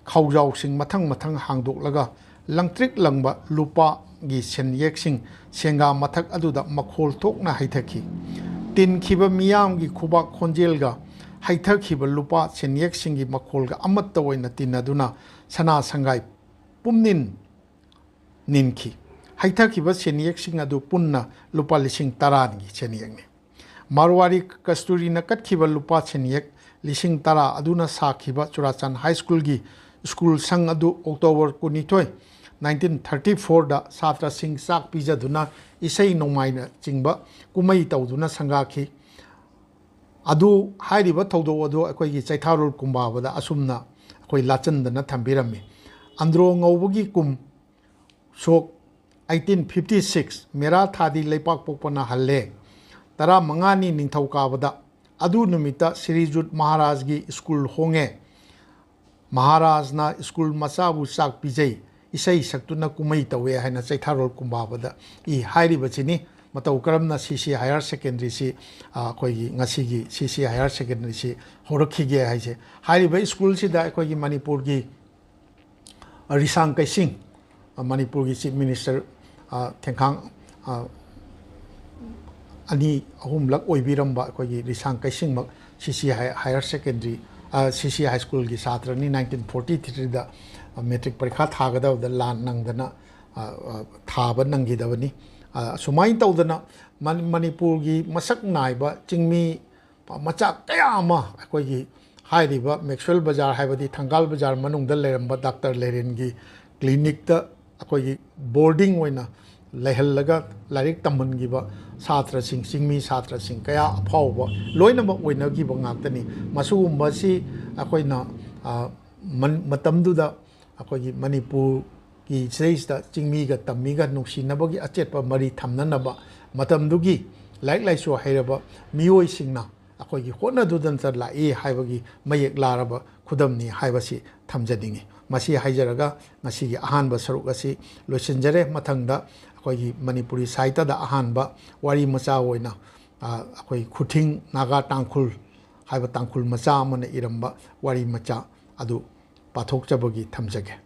ꯈꯥꯎꯖꯥꯎꯁꯤꯡ ꯃꯊꯪ ꯃꯊꯪ ꯍꯥꯡꯗꯣꯛꯂꯒ ꯂꯪꯇ꯭ꯔꯤꯛ ꯂꯪꯕ ꯂꯨꯄꯥꯒꯤ ꯁꯦꯟꯌꯦꯛꯁꯤꯡ ꯁꯦꯡꯒꯥ ꯃꯊꯛ ꯑꯗꯨꯗ ꯃꯈꯣꯜ ꯊꯣꯛꯅ ꯍꯩꯊꯈꯤ꯫ ꯇꯤꯟꯈꯤꯕ ꯃꯤꯌꯥꯝꯒꯤ ꯈꯨꯕꯥꯛ ꯈꯣꯟꯖꯦꯜꯒ ꯍꯩꯊꯈꯤꯕ ꯂꯨꯄꯥ ꯁꯦꯟꯌꯦꯛꯁꯤꯡꯒꯤ ꯃꯈꯣꯜꯒ ꯑꯃꯠꯇ ꯑꯣꯏꯅ ꯇꯤꯟꯅꯗꯨꯅ ꯁꯅꯥ ꯁꯪꯒꯥꯏ ꯄꯨꯝꯅꯤꯟ ꯅꯤꯟꯈꯤ꯫ ꯍꯩꯊꯈꯤꯕ ꯁꯦꯟꯌꯦꯛꯁꯤꯡ ꯑꯗꯨ ꯄꯨꯟꯅ ꯂꯨꯄꯥ ꯂꯤꯁꯤꯡ ꯇꯔꯥꯒꯤ ꯁꯦꯟꯌꯦꯛꯅꯤ꯫ ꯃꯥꯔꯋꯥꯔꯤ ꯀꯁꯇꯨꯔꯤꯅ ꯀꯠꯈꯤꯕ ꯂꯨꯄꯥ ꯁꯦꯟꯌꯦꯛ ꯂꯤꯁꯤꯡ ꯇꯔꯥ ꯑꯗꯨꯅ ꯁꯥꯈꯤꯕ ꯆꯨꯔꯥꯆꯥꯟ ꯍꯥꯏ ꯁ꯭ꯀꯨꯜꯒꯤ ꯁ꯭ꯀꯨꯜ ꯁꯪ ꯑꯗꯨ ꯑꯣꯛꯇꯣꯕꯔ ꯀꯨꯟꯅꯤꯊꯣꯏ, ꯅꯥꯏꯟꯇꯤꯟ ꯊꯥꯔꯇꯤ ꯐꯣꯔꯗ ꯁꯥꯇ꯭ꯔꯁꯤꯡ ꯆꯥꯛ ꯄꯤꯖꯗꯨꯅ ꯏꯁꯩ ꯅꯣꯡꯃꯥꯏꯅꯆꯤꯡꯕ ꯀꯨꯝꯍꯩ ꯇꯧꯗꯨꯅ ꯁꯪꯒꯥꯈꯤ꯫ ꯑꯗꯨ, ꯍꯥꯏꯔꯤꯕ ꯊꯧꯗꯣꯛ ꯑꯗꯨ ꯑꯩꯈꯣꯏꯒꯤ ꯆꯩꯊꯥꯔꯣꯜ ꯀꯨꯝꯕꯥꯕꯗ ꯑꯁꯨꯝꯅ ꯑꯩꯈꯣꯏ ꯂꯥꯆꯟꯗꯅ ꯊꯝꯕꯤꯔꯝꯃꯤ꯫ ꯑꯟꯗ꯭ꯔꯣ ꯉꯧꯕꯒꯤ ꯀꯨꯝ ꯁꯣꯛ ꯑꯩꯇꯤꯟ ꯐꯤꯐꯇꯤ ꯁꯤꯛꯁ, ꯃꯦꯔꯥ ꯊꯥꯗꯤ ꯂꯩꯄꯥꯛ ꯄꯣꯛꯄꯅ ꯍꯜꯂꯦ꯫ ꯇꯔꯥꯃꯉꯥꯅꯤ ꯅꯤꯡꯊꯧꯀꯥꯕꯗ, ꯑꯗꯨ ꯅꯨꯃꯤꯠꯇ ꯁ꯭ꯔꯤꯖꯨꯠ ꯃꯍꯥꯔꯥꯖꯒꯤ ꯁ꯭ꯀꯨꯜ ꯍꯣꯡꯉꯦ꯫ ꯃꯍꯥꯔꯥꯖꯅ ꯁ꯭ꯀꯨꯜ ꯃꯆꯥꯕꯨ ꯆꯥꯛ ꯄꯤꯖꯩ, ꯏꯁꯩ ꯁꯛꯇꯨꯅ ꯀꯨꯝꯍꯩ ꯇꯧꯋꯦ ꯍꯥꯏꯅ ꯆꯩꯊꯥꯔꯣꯜ ꯀꯨꯝꯕꯥꯕꯗ ꯏ꯫ ꯍꯥꯏꯔꯤꯕꯁꯤꯅꯤ ꯃꯇꯧ ꯀꯔꯝꯅ ꯁꯤ ꯁꯤ ꯍꯥꯌꯔ ꯁꯦꯀꯦꯟꯗꯔꯤꯁꯤ, ꯑ, ꯑꯩꯈꯣꯏꯒꯤ ꯉꯁꯤꯒꯤ ꯁꯤ ꯁꯤ ꯍꯥꯌꯔ ꯁꯦꯀꯦꯟꯗꯔꯤꯁꯤ ꯍꯧꯔꯛꯈꯤꯒꯦ ꯍꯥꯏꯁꯦ꯫ ꯍꯥꯏꯔꯤꯕ ꯁ꯭ꯀꯨꯜꯁꯤꯗ ꯑꯩꯈꯣꯏꯒꯤ ꯃꯅꯤꯄꯨꯔꯒꯤ ꯔꯤꯁꯥꯡ ꯀꯩꯁꯤꯡ, ꯃꯅꯤꯄꯨꯔꯒꯤ ꯆꯤꯐ ꯃꯤꯅꯤꯁꯇꯔ, ꯑ, ꯊꯦꯡꯈꯥꯡ, ꯑ, ꯑꯅꯤ ꯑꯍꯨꯝꯂꯛ ꯑꯣꯏꯕꯤꯔꯝꯕ ꯑꯩꯈꯣꯏꯒꯤ ꯔꯤꯁꯥꯡ ꯀꯩꯁꯤꯡꯃꯛ ꯁꯤ ꯁꯤ ꯍꯥꯏ-, ꯍꯥꯌꯔ ꯁꯦꯀꯦꯟꯗꯔꯤ, ꯑ, ꯁꯤ ꯁꯤ ꯍꯥꯏ ꯁ꯭ꯀꯨꯜꯒꯤ ꯁꯥꯇ꯭ꯔꯅꯤ꯫ ꯅꯥꯏꯟꯇꯤꯟ ꯐꯣꯔꯇꯤ ꯊ꯭ꯔꯤꯗ, ꯑ, ꯃꯦꯇ꯭ꯔꯤꯛ ꯄꯔꯤꯈꯥ ꯊꯥꯒꯗꯕꯗ ꯂꯥꯟ ꯅꯪꯗꯅ, ꯑ, ꯑ, ꯊꯥꯕ ꯅꯪꯈꯤꯗꯕꯅꯤ꯫ ꯑ, ꯁꯨꯃꯥꯏꯅ ꯇꯧꯗꯅ ꯃꯅꯤ-, ꯃꯅꯤꯄꯨꯔꯒꯤ ꯃꯁꯛ ꯅꯥꯏꯕ ꯆꯤꯡꯃꯤ ꯃꯆꯥ ꯀꯌꯥ ꯑꯃ ꯑꯩꯈꯣꯏꯒꯤ ꯍꯥꯏꯔꯤꯕ ꯃꯦꯛꯁꯋꯦꯜ ꯕꯖꯥꯔ, ꯍꯥꯏꯕꯗꯤ ꯊꯪꯒꯥꯜ ꯕꯖꯥꯔ ꯃꯅꯨꯡꯗ ꯂꯩꯔꯝꯕ ꯗꯥꯛꯇꯔ ꯂꯩꯔꯦꯟꯒꯤ ꯀ꯭ꯂꯤꯅꯤꯛꯇ ꯑꯩꯈꯣꯏꯒꯤ ꯕꯣꯔꯗꯤꯡ ꯑꯣꯏꯅ ꯂꯩꯍꯜꯂꯒ ꯂꯥꯏꯔꯤꯛ ꯇꯝꯍꯟꯈꯤꯕ ꯁꯥꯇ꯭ꯔꯁꯤꯡ, ꯆꯤꯡꯃꯤ ꯁꯥꯇ꯭ꯔꯁꯤꯡ ꯀꯌꯥ ꯑꯐꯥꯎꯕ ꯂꯣꯏꯅꯃꯛ ꯑꯣꯏꯅꯈꯤꯕ ꯉꯥꯛꯇꯅꯤ꯫ ꯃꯁꯤꯒꯨꯝꯕꯁꯤ ꯑꯩꯈꯣꯏꯅ, ꯑ, ꯃꯟ-, ꯃꯇꯝꯗꯨꯗ ꯑꯩꯈꯣꯏꯒꯤ ꯃꯅꯤꯄꯨꯔꯒꯤ ꯁꯤꯗꯩꯁꯤꯗ ꯆꯤꯡꯃꯤꯒ ꯇꯝꯃꯤꯒ ꯅꯨꯡꯁꯤꯅꯕꯒꯤ ꯑꯆꯦꯠꯄ ꯃꯔꯤ ꯊꯝꯅꯅꯕ ꯃꯇꯝꯗꯨꯒꯤ ꯂꯥꯏꯔꯤꯛ ꯂꯥꯏꯁꯨ ꯍꯩꯔꯕ ꯃꯤꯑꯣꯏꯁꯤꯡꯅ ꯑꯩꯈꯣꯏꯒꯤ ꯍꯣꯠꯅꯗꯨꯗꯅꯇ ꯂꯥꯛꯏ ꯍꯥꯏꯕꯒꯤ ꯃꯌꯦꯛ ꯂꯥꯔꯕ ꯈꯨꯗꯝꯅꯤ ꯍꯥꯏꯕꯁꯤ ꯊꯝꯖꯅꯤꯡꯏ꯫ ꯃꯁꯤ ꯍꯥꯏꯖꯔꯒ ꯉꯁꯤꯒꯤ ꯑꯍꯥꯟꯕ ꯁꯔꯨꯛ ꯑꯁꯤ ꯂꯣꯏꯁꯤꯟꯖꯔꯦ꯫ ꯃꯊꯪꯗ ꯑꯩꯈꯣꯏꯒꯤ ꯃꯅꯤꯄꯨꯔꯤ ꯁꯥꯍꯤꯇ꯭ꯌꯗ ꯑꯍꯥꯟꯕ ꯋꯥꯔꯤ ꯃꯆꯥ ꯑꯣꯏꯅ, ꯑ, ꯑꯩꯈꯣꯏ ꯈꯨꯊꯤꯡ ꯅꯥꯒꯥ ꯇꯥꯡꯈꯨꯜ ꯍꯥꯏꯕ ꯇꯥꯡꯈꯨꯜ ꯃꯆꯥ ꯑꯃꯅ ꯏꯔꯝꯕ ꯋꯥꯔꯤ ꯃꯆꯥ ꯑꯗꯨ ꯄꯥꯊꯣꯛꯆꯕꯒꯤ ꯊꯝꯖꯒꯦ꯫